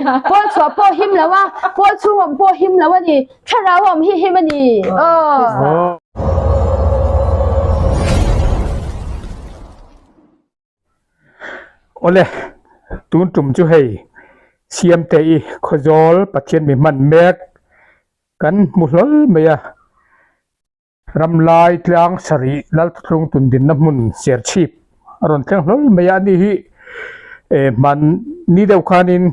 Pawl chhuah pawh him lo a, pawl chhung awm pawh him lo a ni. Thlarau awm hi him a ni. Aw. Awle, tun tum chu hei Siamte i Khawzawl Pathian mi hman mek kan hmu hlawl mai a. Ramlai tlang sarih Lalthlung tundinna hmun Serchhip a rawn thleng hlawl mai a, ani hi hman ni deuh khanin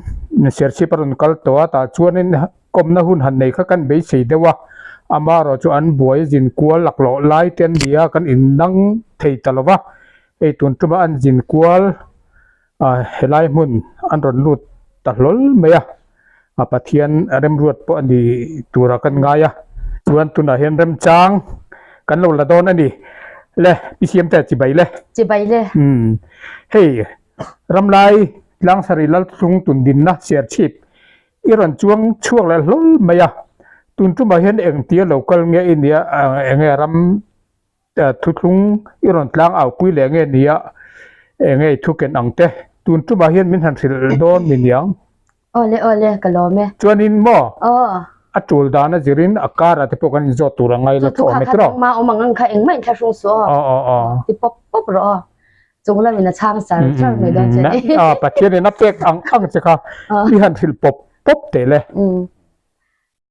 Serchhip a rawn kal tawh a, tah chuanin kawmna hun han nei kha kan beisei deuh a, amaherawh chu an buai zin kual laklawh lai te an ni a, kan innang thei ta lo va, hei tun tuma an zin kual Helai hmun an rawn lut ta hlawl mai a, a Pathian remruat pawh a ni tura kan ngai a, chuan tunah hian remchang kan lo la dawn a ni. Le, i siam te chibai le. Chibai le. Umm, hei Ramlai Tlangsari Lalthlung tundinna Serchhip i rawn chuang chhuak leh hlawl mai a, tun tumah hian engtia lo kal nge i nia, enge ram Thuthlung i rawn tlang au pui leh nge nia enge i thu ken ang te tun tumah hian min han hrilh dawn mi niang. Awle awle ka lawm e. Chuanin maw a tul dan a zirin a kar ah te pawh kan inzawt tur a ngai la tawh awm e tiraw. Chu thu kha kha engmah awm ang ang kha engmah in thlahrung suh aw. Aw aw aw. Ti pawp pawp rawh aw. Chung lam in a chhang char char mai dawn che ni. Pathian in a pek ang ang che kha i han hrilh pawp pawp teh le.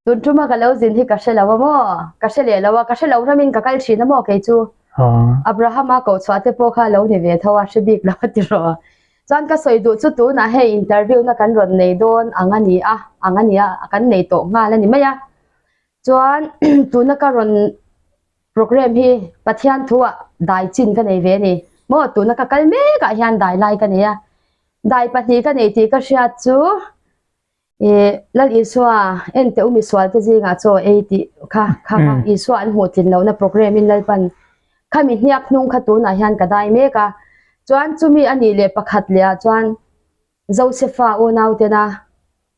Tun tuma ka lo zin hi ka hre lo a maw? Ka hre leh lo a, ka hre lo ramin ka kal thin a maw kei chu? Abrahama kohchhuah te pawh kha lo ni ve tho a, hre bik lo a ti rawh. Chuan ka sawi duh chu tunah hei interview na kan rawn nei dawn ang a ni a, ang a ni a, kan nei tawh nghal a ni mai a. Chuan tuna ka rawn program hi Pathian thu ah dai chin ka nei ve a ni maw? Tuna ka kal mek ah hian dai lai ka nei a, dai pahnih ka nei tih ka hriat chu Ih Lal Isua en teh u misual te zingah chaw ei tih kha kha kha Isua an hmuh tlin lohna program in Lalpan khami hniak hnung kha tunah hian ka dai mek a chuan chumi a nih leh pakhat leh ah chuan Josefa unau tena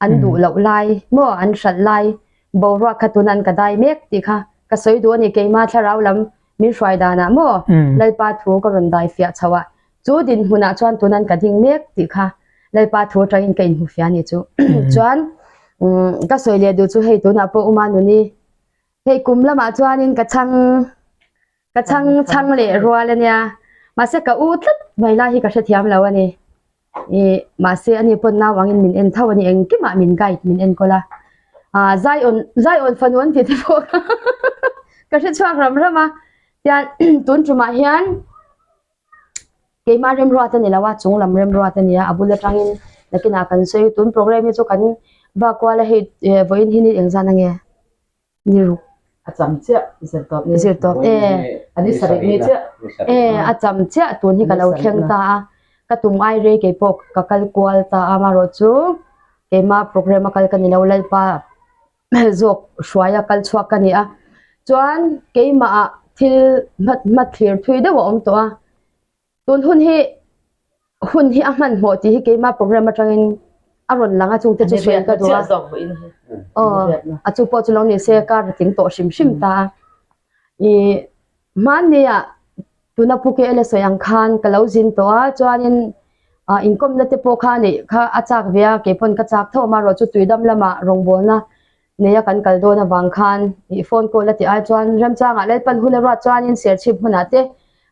an duh loh lai maw an hralh lai boruak kha tuna an ka dai mek tih kha ka sawi duh a ni keima thlarau lam min hruai danah maw Lalpa thu ka rawn dai fiah chho ah Chu dinhmunah chuan tunan ka ding mek tih kha Lalpa thu atangin ka inhmu fia ni chu. Chuan ka sawi leh duh chu hei tunah pawh Uma Nuni hei kum lamah chuanin ka chhang ka chhang chhang leh rual ania mahse ka u tlat mai lai hi ka hrethiam lo a ni. Ih mahse ani pawn nau angin min en tho a ni engkimah min guide min enkawl a. Ah Zion Zion fanu an tih te pawh kha ka hrechhuak ram ram a tian tun tumah hian Keimah remruat a ni lo a, chung lam remruat a ni a, a bul atangin nakinah kan sawi tun program hi chu kan vak kual a hei vawiin hi ni engzat ange ni ruk a cham chiah zir tawp ni zir tawp e a ni sarih ni chiah e a cham chiah tun hi ka lo thleng ta a ka tum ai rei kei pawh ka kal kual ta a amaherawh chu keimah program a kal ka ni lo Lalpa zawk hruaia kal chhuak ka ni a chuan keimah ah thil hma hma thlir thui deuh a awm tawh a tun hun hi hun hi a hmanhmawh tih hi keimah program atangin a rawn lang a chungte chu sawi ka duh a aw a chu pawh chu lo ni se kar a tling tawh hrim hrim ta a ih hmanni ah tuna Pu KL a sawi ang khan ka lo zin tawh a chuanin ah inkawmna te pawh kha neih kha a chak ve a keipawn ka chak tho amaherawh chu tuidam lamah rawngbawlna neia kan kal dawn avang khan ih phone call a tih ai chuan remchangah Lalpan hun a ruat chuanin Serchhip hmunah te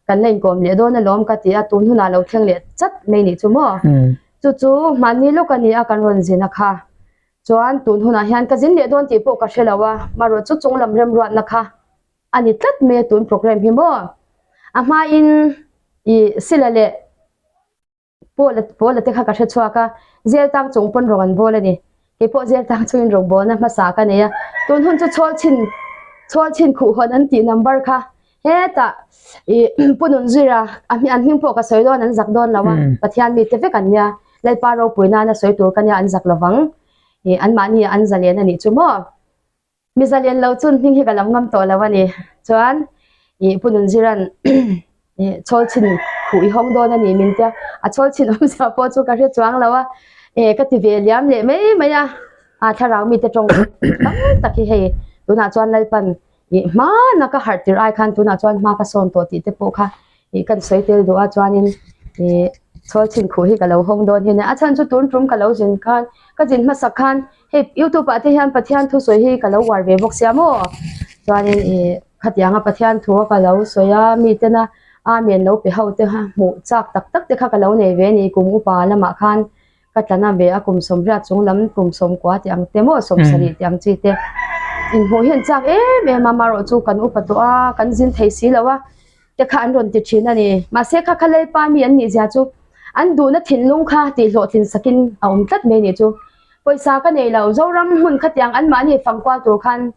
kan la inkawm leh dawn alawm ka ti a tun hunah lo thleng leh chat mai nih chu maw chu chu mahni lawk a ni a kan rawn zin a kha chuan tun hunah hian ka zin leh dawn tih pawh ka hre lo a amaherawh chu chung lam remruatna kha a ni tlat mai a tun program hi maw a hmain ih sila leh pawla pawla te kha ka hre chhuak a zel tang chung pawn rawng an bawl a ni keipawh zel tang chungin rawng bawlna hmasa ka nei a tun hun chu chhawl chhin chhawl chhin khuh hawn an tih number kha hetah ih pu nun zira a hming an hming pawh ka sawi dawn an zak dawn lo a Pathian mite vek an nia Lalpa ropui nana sawi tur ka nia an zak lovang ih anmahni ah an zalen a nih chu maw. Mi zalian lo chun hming hi ka lam ngam tawh lo a ni. Chuan ih Pu Nunziran ih chhawl chhin khuh i hawng dawn a ni min tia, a chhawl chhin awmzia pawh chu ka hre chuang lo a, eh ka ti ve liam leh mai mai a, a thlarau mite tawng tam tak hi hei tunah chuan Lalpan ih hmana ka harh tirh ai khan tunah chuan hma ka sawn tawh tih te pawh kha ih kan sawi tel duh a chuanin ih. Chhawl chhin khuh hi ka lo hawng dawn hi nia. A chhan chu tun tum ka lo zin khan, ka zin hmasak khan hei youtube ah te hian Pathian thu sawi hi ka lo uar ve bawk sia maw? Chuanin ih khatianga Pathian thu a ka lo sawi a, mi tena Amen lo pe ho te kha hmuh chak tak tak te kha ka lo nei ve a ni. Kum upa lamah khan ka tlana ve a, kum sawmriat chung lam kum sawmkua tih ang te maw sawmsarih tih ang chi te inhmuh hi an chak em em a, amaherawhchu chu kan upa tawh a, kan zin thei si lo a. te kha an rawn ti thin a ni. Mahse kha kha Lalpa mi an nih zia chu an duhna thinlung kha tih hlawhtlin sakin a awm tlat mai nih chu. Pawisa ka nei lo, Zoram hmun khatiang an mahni fangkual tur khan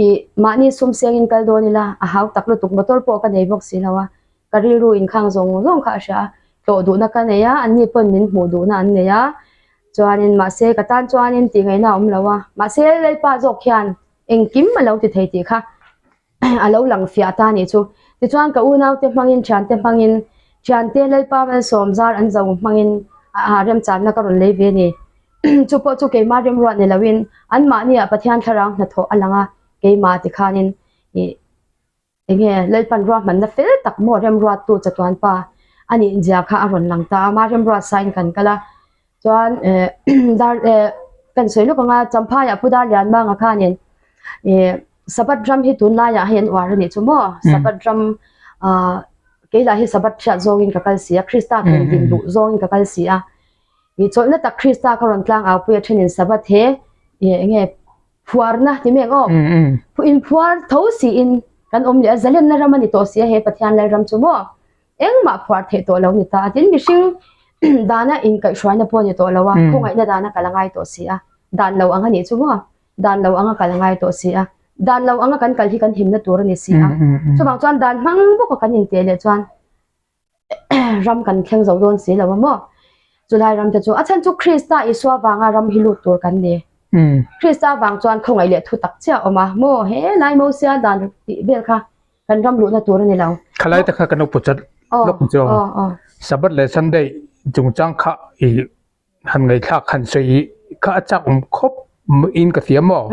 ih mahni sum sengin kal dawn ila a hau tak lutuk motor pawh ka nei bawk si lo a, ka rilru inkhang zawng zawng kha a hria a, tlawh duhna ka nei a, anni pawn min hmuh duhna an nei a, chuanin mahse ka tan chuanin tih ngaihna a awm lo a, mahse Lalpa zawk hian engkim a lo ti thei tih kha a lo lang fiah ta nih chu. Tichuan ka unaute hmangin thiante hmangin thiante Lalpa malsawm zar an zo hmangin a remchanna ka rawn lei ve a ni. Chu pawh chu keimah remruat ni loin anmahniah Pathian thlarau hnathawh a lang a, keimah tikhanin ih enge Lalpan ruahmanna fel tak maw remruattu chatuanpa a nih zia kha a rawn lang ta a, amah remruat sain kan kal a. Chuan eh dar eh kan sawi lawk anga Champhaiah Pu Darlianmanga khanin eh Sabbath ram hi tunlaiah hei an uar a nih chu maw Sabbath ram ah keilah hi Sabbath hriat zawngin ka kal si a Krista tun din duh zawngin ka kal si a ih chawlhna tak Krista ka rawn tlang au pui a thenin Sabbath he ih eng nge phuarna ti mek aw inphuar tho siin kan awm leh a zalenna ram a ni tawh si a he Pathian Lalram chu maw. Engmah phuar theih tawh lo ni ta a, tin mihring dana inkaihhruaina pawh a ni tawh lo a, khawngaihna dana kal a ngai tawh si a, dan lo ang a nih chu maw, dan lo anga kal a ngai tawh si a, dan lo anga kan kal hi kan himna tur a ni si a, chuvang chuan dan hmang bawka kan inteh leh chuan ram kan thleng zo dawn si lo a maw, chulai ram te chu a chhan chu Krista Isua vanga ram hi lut tur kan ni, Krista vang chuan khawngaih leh thu tak chiah a awm a maw, he lai Mosia dan tih vel kha. Kan ram luhna tur a ni lo. Khalai te kha kan lo pawchat lawk ang chu. Sabbath leh Sunday chungchang kha i han ngaihthlak han sawi kha a chak awm khawp in ka hria maw?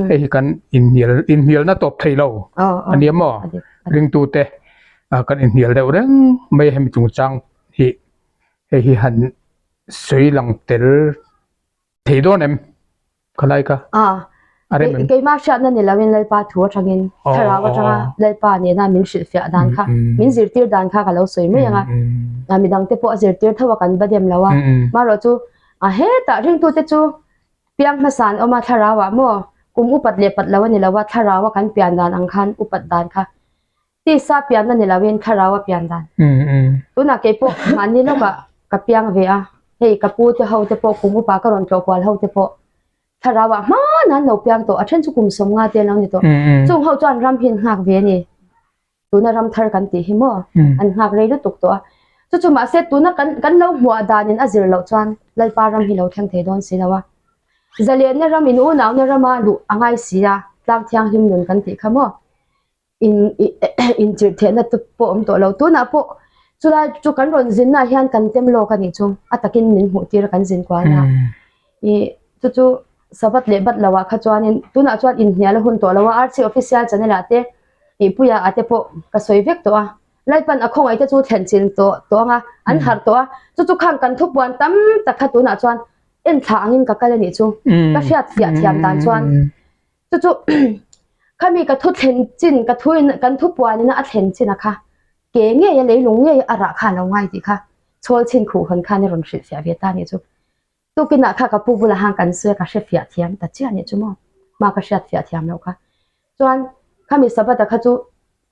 Hei hi kan inhnial inhnialna tawp thei lo a nia maw? Ringtute kan inhnial deuh reng mai a hemi chungchang hi hei hi han sawi lang tel thei dawn em? Khalai ka. A. A rem em? Keimah hriatna ni loin Lalpa thu atangin thlarau atanga Lalpa nena min hrilhfiah dan kha, min zirtir dan kha ka lo sawi mai ang a. Midang te pawh a zirtir tho a kan va dem lo a. Marawh chu a hetah ringtute chu piang hmasa an awm a thlarau ah maw kum upat leh pat lo a ni lo a, thlarau a kan pian dan ang khan upat dan kha Tisa pianna ni loin thlarau a pian dan. Tunah kei pawh mahni lawkah ka piang ve a, hei ka pu te ho te pawh kum upa ka rawn tlawh kual ho te pawh thlarau ah hmanah an lo piang tawh, a then chu kum sawmnga te an lo ni tawh. Chung ho chuan ram hi an nghak ve a ni. Tuna ram thar kan tih hi maw an nghak rei lutuk tawh a. Chu chu mahse tuna kan kan lo hmuah danin a zir loh chuan Lalpa ram hi lo thleng thei dawn si lo a. Zalenna ram in unauna rama luh a ngai si a, tlang thianghlim nun kan tih kha maw. in inchirh theihna te pawh awm tawh lo tunah pawh chulai chu kan rawn zinna ah hian kan tem lawk a nih chu a takin min hmuh tir a kan zin kual na ih chu chu savat leh bat lo ah kha chuanin tunah chuan inhnial a hun tawh lo a RC official channel ah te ih puia ah te pawh ka sawi vek tawh a Lalpan a khawngaih te chu thlen chin tawh tawh ang a an harh tawh a chu chu khang kan thupuan tam tak kha tunah chuan en thla angin ka kal a nih chu ka hriat fiah thiam dan chuan. Chu chu khami ka thu thlen chin ka thu in kan thu puan in a thlen chin a kha ke ngei a leilung ngei a rah kha a lo ngai tih kha chhawl chin khuh hawn khan i rawn hrilh fiah ve ta nih chu. Tukinah kha ka pu bulah han kan sawi a ka hre fiah thiam ta chiah nih chu maw hma ka hriat fiah thiam loh kha. Chuan khami Sabbath a kha chu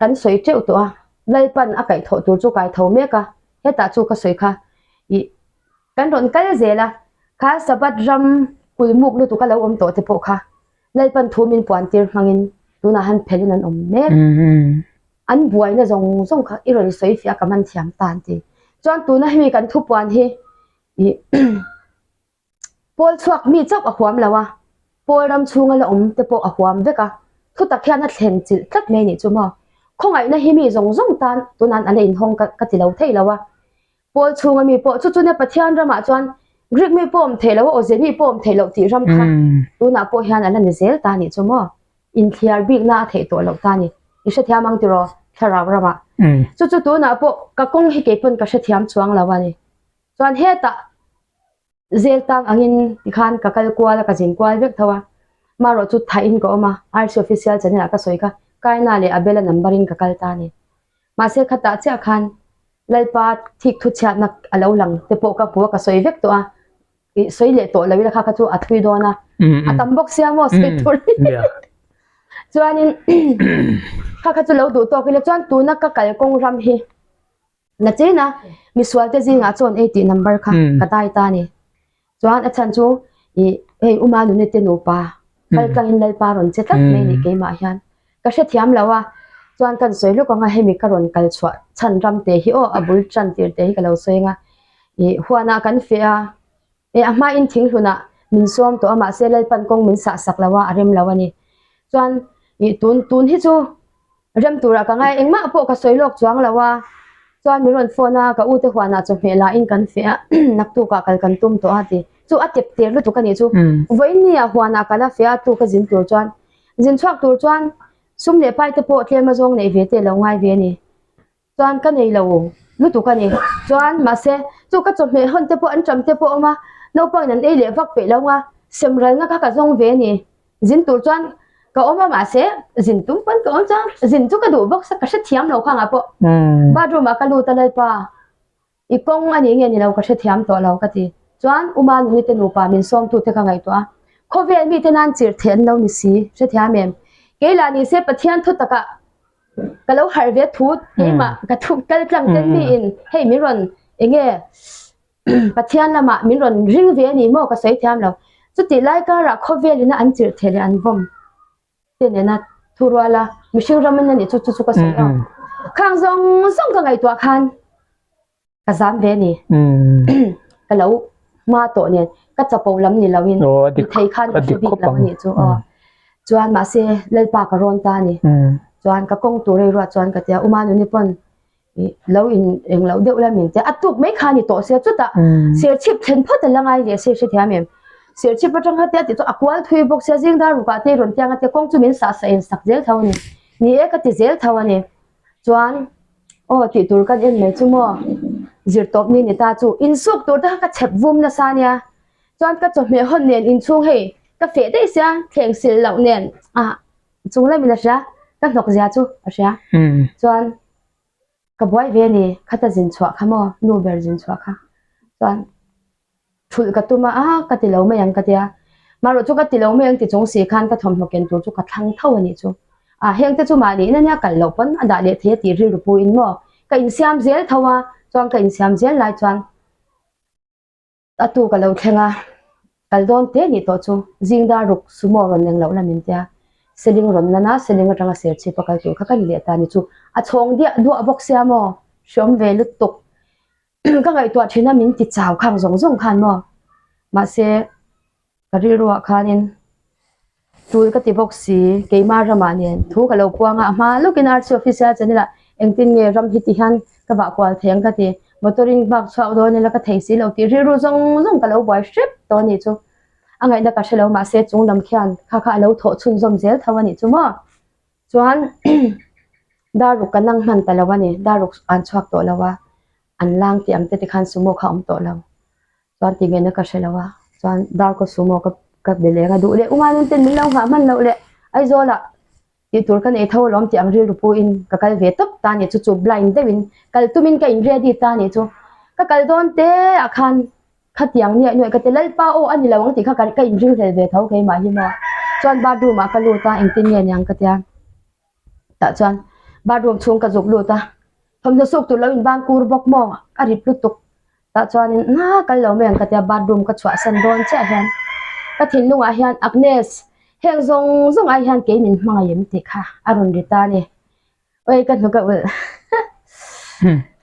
kan sawi teuh tawh a Lalpan a kaihthawh tur chu kai tho mek a hetah chu ka sawi kha ih Kan rawn kal zel a, kha Sabbath ram kulmuk lutuk a lo awm tawh te pawh kha Lalpan thu min puan tir hmangin tunah han phelhin an awm mek. An buaina zawng zawng kha i rawn sawi fiah ka man thiam ta an ti. Chuan tuna hemi kan thu puan hi ih pawl chhuak mi chauh a huam lo a, pawl ram chhunga la awm te pawh a huam vek a, thu tak hian a thlen chilh tlat mai a nih chu maw. Khawngaihna hi mi zawng zawng tan tunah an la inhawng ka ti lo thei lo a, Paul chhunga mi pawh chu chuna Pathian ramah chuan Greek mi pawh awm theih loh a, awze mi pawh awm theih loh tih ram kha tunah pawh hian a la ni zel ta nih chu maw? Inthliar bikna a theih tawh loh ta ni. I hrethiam ang tiraw thlarau ramah? Chu chu tunah pawh ka kawng hi kei pawn ka hrethiam chuang lo a ni. Chuan hetah zel tang angin tikhan ka kal kual a, ka zin kual vek tho a. Marawh chu thahin ka awm a, RC Official channel ah ka sawi kha Kaina leh Abela number in ka kal ta a ni. Mahse khatah chiah khan Lalpa thik thu chhiatna a lo lang te pawh ka hmu a, ka sawi vek tawh a. I sawi leh tawh lo ila kha kha chu a thui dawn a. A tam bawk sia maw sawi tur hi. Chuanin kha kha chu lo duh tawk ila chuan tuna ka kalkawng ram hi Na chen a, misual te zingah chuan ei tih number kha ka dai ta a ni. Chuan a chhan chu ih hei Uma nune te nupa kal tlangin Lalpa rawn che tlat mai ni keimah hian ka hrethiam lo a, chuan kan sawi lawk ang a hemi ka rawn kal chhuah chhan ram te hi aw a bul tan tir te hi ka lo sawi ang a, ih huanah kan feh a, eh a hmain thinghlunah min sawm tawh a mahse Lalpan kawng min sah sak lo a a rem lo a ni. Chuan ih tun tun hi chu Rem turah ka ngai engmah pawh ka sawi lawk chuang lo a, chuan min rawn phone a, ka ute huanah chawhmeh lahin kan feh a, naktukah kal kan tum tawh a ti. Chu a tep ter lutuk a nih chu. Vawiin ah huanah kal a feh a, tu ka zin tur chuan zin chhuak tur chuan sum leh pai te pawh tlem a zawng neih ve te lo ngai ve a ni. Chuan ka nei lo lutuk a ni. Chuan mahse chu ka chawhmeh hawn te pawh an ṭam te pawh a awm a, naupangin an ei leh vak peih lo nga, semralna kha ka zawng ve a ni. Zin tur chuan ka awm a mahse zin tum pawn ka awm chuan zin chu ka duh bawk sa ka hrethiam lo khangah pawh bathroom ah ka lut a Lalpa i kawng a nih nge ni lo ka hrethiam tawh lo ka ti chuan Uma nuni te nupa min sawm tu te ka ngaihtuah a khawvel mi te nan chirh theh an lo ni si hrethiam em kei lah ni se Pathian thu takah ka lo harh ve thu keimah ka thu kal tlang ten mi in hei min rawn enge Pathian lamah min rawn ring ve a ni maw ka sawi thiam lo. Chutih lai karah khawvel ina an chirh theh leh an vawm te nena thu rual a, mihring ram in a nih chu chu chu ka sawi a. Khang zawng zawng ka ngaihtuah khan ka zam ve a ni. Ka lo hma tawh nen ka chapo lam ni lo in mi thei khan ka hre bik lo a nih chu aw. Chuan mahse Lalpa ka rawn ta a ni. Chuan ka kawng tur ei ruah chuan ka tia Uma nuni pawn lo in eng lo deuh la min te a tuk mai kha ni tawh sia chutah serchhip thlen phawt a la ngai leh se hrethiam em serchhip atang kha te a tih chu a kual thui bawk sia zing dar rukah te rawn tiang a te kawng chu min sah sah in sak zel tho a ni ni e ka ti zel tho a ni chuan aw tih tur kan en mai chu maw zir tawp ni ni ta chu insuk tur te kha ka chhep vum nasa nia chuan ka chawhmeh hawn nen inchhung hei ka feh daih sia thleng sil loh nen ah chung lamin a hria ka hnawk zia chu a hria chuan ka buai ve a ni khata zin chhuah kha maw nu ber zin chhuah kha chuan thulh ka tum a a ka ti lo mai ang ka tia marawh chu ka ti lo mai ang ti chung si khan ka thawmhnaw ken tur chu ka thlang tho a nih chu a heng te chu mahni in ania kal loh pawn a dah leh thei a tih rilru pu in maw ka insiam zel tho a chuan ka insiam zel lai chuan. A tu ka lo thleng a, kal dawn te nih tawh chu zing dar ruk sumo rawn leng loh la min tia, seling rawn lan a, seling atanga serchhip a kal tur kha ka ni leh ta ni chu a chhawng diah duah bawk sia maw, hreawm ve lutuk ka ngaihtuah thin a min ti chau khang zawng zawng khan maw, mahse Ka rilruah khanin tul ka ti bawk si, keimah ramah nen thu ka lo puang a, a hma lawkin RC Official channel ah engtin nge ram hi ti hian ka vah kual thei ang ka ti, motor in bak chhuak dawn ila ka thei si lo tih rilru zawng zawng ka lo buai hrep tawh a nih chu. A ngaihna ka hre lo mahse chung lam khian kha kha a lo thawh chhunzawm zel tho a nih chu maw. Chuan dar ruk ka nang hman ta lo a ni, dar ruk an chhuak tawh lo a, an lang tih ang te tikhan sumo kha a awm tawh lo. Chuan ti nge na ka hre lo a, chuan darkaw sumo ka ka be leng a duh leh unga nun ten min lo nghah hman loh leh Aizawl ah tih tur ka nei tho alawm tih ang rilru pu in ka kal ve tawp ta nih chu chu blind deuh in kal tum in ka in ready ta nih chu ka kal dawn te ah khan khatiang niaih nuaih ka ti Lalpa aw a ni lo ang tih kha ka in ringhlel ve tho keimah hi maw chuan bathroom ah ka lut a engtin nge niang ka tia tah chuan bathroom chhung ka zuk lut a thawmhnaw suk tur lo in bang kur bawk maw a rip lutuk. Tah chuanin na kal lo mai ang ka tia bathroom ka chhuahsan dawn chiah hian ka thinlungah hian Agnes heng zawng zawng ai hian kei min hmangaih em tih kha a rawn ri ta a ni. Oi ka hnuk a ulh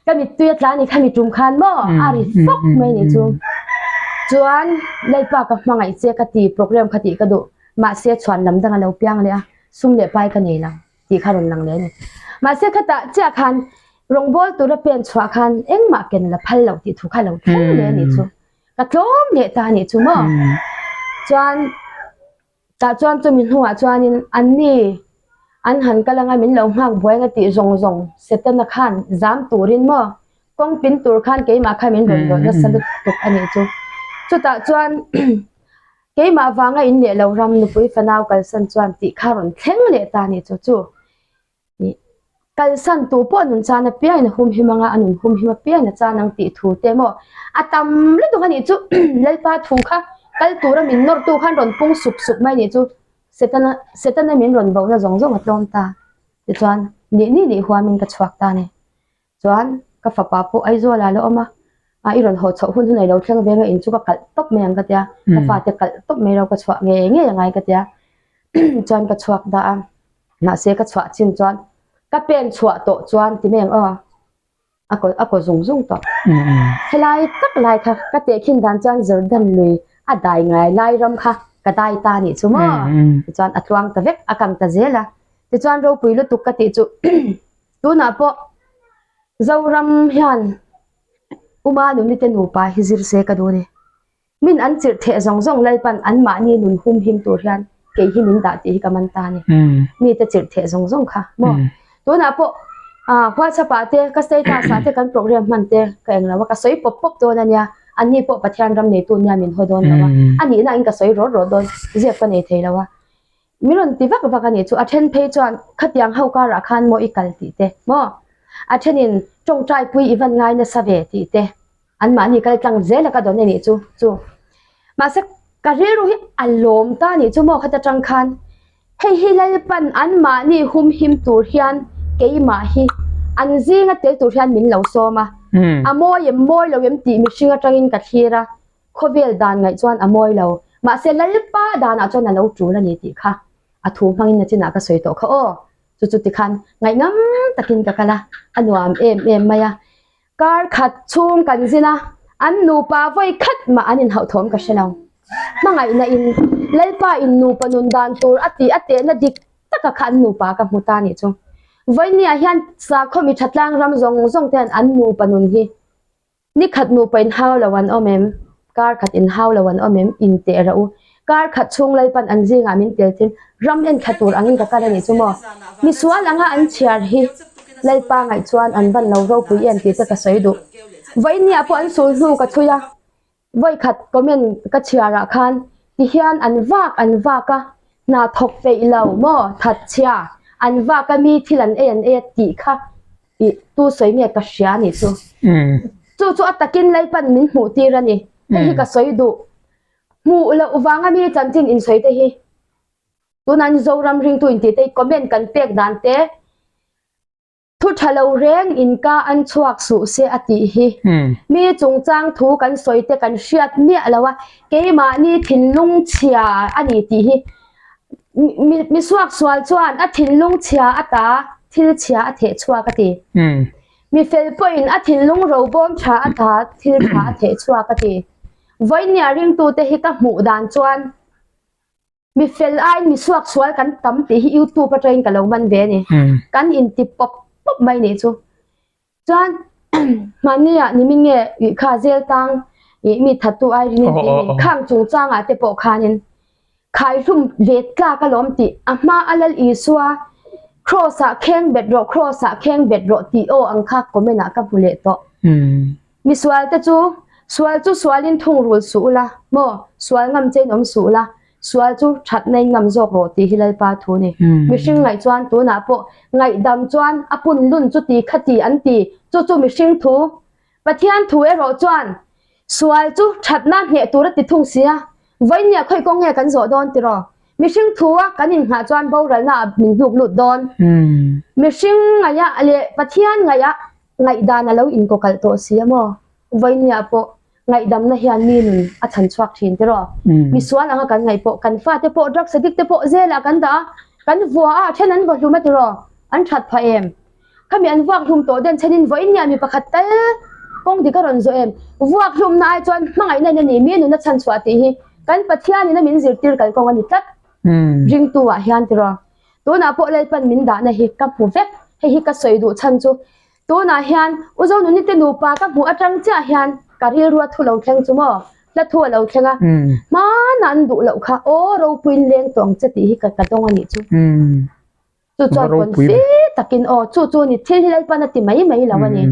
ka mittui a tla a ni kha mi tum khan maw a ri fawk mai ni chu. Chuan Lalpa ka hmangaih che ka ti program kha tih ka duh mahse chhuan lam dang a lo piang leh a sum leh pai ka nei lo. tih kha rawn lang leh a ni. Mahse khatah chiah khan rawngbawl tura pen chhuah khan engmah ken la phal loh tih thu kha lo thleng leh a nih chu. Ka tlawm leh ta a nih chu maw. Chuan tah chuan chumi hnuah chuanin anni an han kal anga min lo nghak buai anga tih zawng zawng Setana khan zam turin maw. Kawng pin tur khan keimah kha min rawn rawih nasa lutuk a nih chu. Chutah chuan keimah vanga in leh lo ram nupui fanau kalsan chuan tih kha rawn thleng leh ta a nih chu. Chu kalsan tu pawh nun chan apiangin a humhim anga a nun humhim apiangin a chan ang tih thu te maw a tam lutuk a nih chu. Lalpa thu kha kal tura min nawrtu khan rawn pung sup sup mai a nih chu. Setana Setana min rawn bohna zawng zawng a tlawm ta. Tichuan nih nih nih huamin ka chhuak ta a ni. Chuan ka fapa pawh Aizawl ah la awm a, a i rawn haw chhoh hun hun a ilo thleng veng a in chu ka kalh tawp mai ang ka tia, ka fate kalh tawp mai lo ka chhuah ngei ngei angai ka tia chuan ka chhuak ta a, mahse ka chhuah chin chuan ka pen chhuah tawh chuan ti mai ang aw a kaw a kaw zung zung tawh. Helai tak lai kha ka tehkhin dan chuan Jordan lui a dai ngai lai ram kha ka dai ta anih chu maw tichuan a tluang ta vek a kang ta zel a, tichuan ropui lutuk ka tih chu Tunah pawh Zoram hian Uma nunite nupa hi zir se ka duh a ni. Min an chirh theh zawng zawng Lalpan anmahni nun humhim tur hian kei hi min dah tih hi ka man ta a ni. Mite chirh theh zawng zawng kha maw. Tunah pawh WhatsApp ah te ka status ah te kan program hman te ka eng lo a, ka sawi pawp pawp dawn a nia. Anni pawh Pathian ram neitu nia min haw dawn lo a, a nihna in ka sawi rawt rawt dawn, ziak ka nei thei lo a. Min rawn ti vak vak a nih chu, a then phei chuan khatiang ho karah khan maw i kal tih te maw, a thenin tawngtai pui i van ngai nasa ve tih te, anmahni kal tlang zel a ka dawn a nih chu chu. Mahse ka rilru hi a lawm ta a nih chu maw khata tang khan hei hi Lalpan anmahni humhim tur hian keimah hi an zinga tel tur hian min lo sawm a, a mawi em mawi lo em tih mihring atangin ka thlir a, Khawvel dan ngaih chuan a mawi lo, mahse Lalpa danah chuan a lo tul a ni tih kha a thu hmangin nachinah ka sawi tawh kha aw. Chu chu tikhan ngaihnam takin ka kal a, a nuam em em mai a. Kar khat chhung kan zin a, an nupa vawi khat mah an inhauhthawm ka hre lo. Hmangaihna in Lalpa in nupa nun dan tur a tih a tehna dik taka kha an nupa ka hmu ta nih chu. Vawinia hian sakhaw mi thatlang ram zawng zawng te hian an nupa nun hi Ni khat nupa in hau lo an awm em? Kar khat in hau lo an awm em? In teh rah u. Kar khat chhung Lalpan an zingah min tel thin. Ram en thla tur angin ka kal a nih chu maw? Misual anga an chhiar hi Lalpa ngaih chuan an ban lo ropui em tih te ka sawi duh. Vawinia pawh an sul hnu ka chhui a, vawikhat comment ka chhiar ah khan tihian an vak an vak a, hna thawk peih lo maw thatchhia an vak a mi thil an ei an ei a tih kha I tu sawi nge ka hria a nih chu. Chu chu a takin Lalpan min hmuh tir a ni. Hei hi ka sawi duh. Hmuh loh vanga mi chanchin insawi te hi tunah an Zoram ringtu intih te hi comment kan pek dan te thu tha lo reng in ka an chhuak suh se a tih hi. Mi chungchang thu kan sawi te kan hriat miah lo a, keimahni thinlung chhia a ni tih hi Mi suaksual chuan a thinlung chhia ata thil chhia a theh chhuak a ti. Mi fel pawhin a thinlung robawm tha ata thil tha a theh chhuak a ti. Vawinia ringtute hi ka hmuh dan chuan mi fel aiin mi suaksual kan tam tih hi youtube atangin ka lo man ve a ni. Kan inti pawp pawp mai nih chu. Chuan mahnia nimin nge ih kha zel tang ih mi thattu ai rin in tih mi khang chungchangah te pawh khanin khaihlum ve tlak alawm tih a hma a Lal Isua cross ah kheng bet rawh cross ah kheng bet rawh tih aw ang kha comment ah ka hmu leh tawh. Misual te chu sual chu sualin thungrul suh ula maw sual ngam chein awm suh ula Sual chu that nei ngam zawk rawh tih hi Lalpa thu ni. Mihring ngaih chuan tunah pawh ngaihdam chuan a pun lun chu ti kha ti an ti, chu chu mihring thu. Pathian thu erawh chuan sual chu thatna hneh tur a ti thung si a, vawinia khawi kawng nge kan zawh dawn tiraw? Mihring thu a kan inghah chuan boralna ah min hnuk lut dawn. Mihring ngaihah leh Pathian ngaihah ngaihdan a lo inkawkalh tawh si a maw? Vawinia pawh Ngaihdamna hian mi nun a chhan chhuak thin tiraw? Misual anga kan ngaih pawh kan fate pawh drugs addict te pawh zelah kan dah a, kan vua a, then an vaw hlum a tiraw? An that phah em? Khami an vuak hlum tawh den chhenin vawiin nia mi pakhat tal kawng dik a rawn zawh em? Vuak hlumna ai chuan hmangaihna in a ni, mi nun a chhan chhuah tih hi kan Pathianin a min zirtir kalkawng a ni tlat. Ringtu ah hian tiraw? Tunah pawh Lalpan min dahna hi ka hmu vek, hei hi ka sawi duh chhan chu Tunah hian U Zonuni te nupa ka hmuh atang chiah hian ka rilru a thu lo thleng chu maw? Hla thu a lo thleng a, hmanah an duh loh kha aw ropuiin leng tawh ang che tih hi ka ka dawng a nih chu. Chu chuan confi takin aw chu chu ni thil hi Lalpan a ti mai mai lo a ni.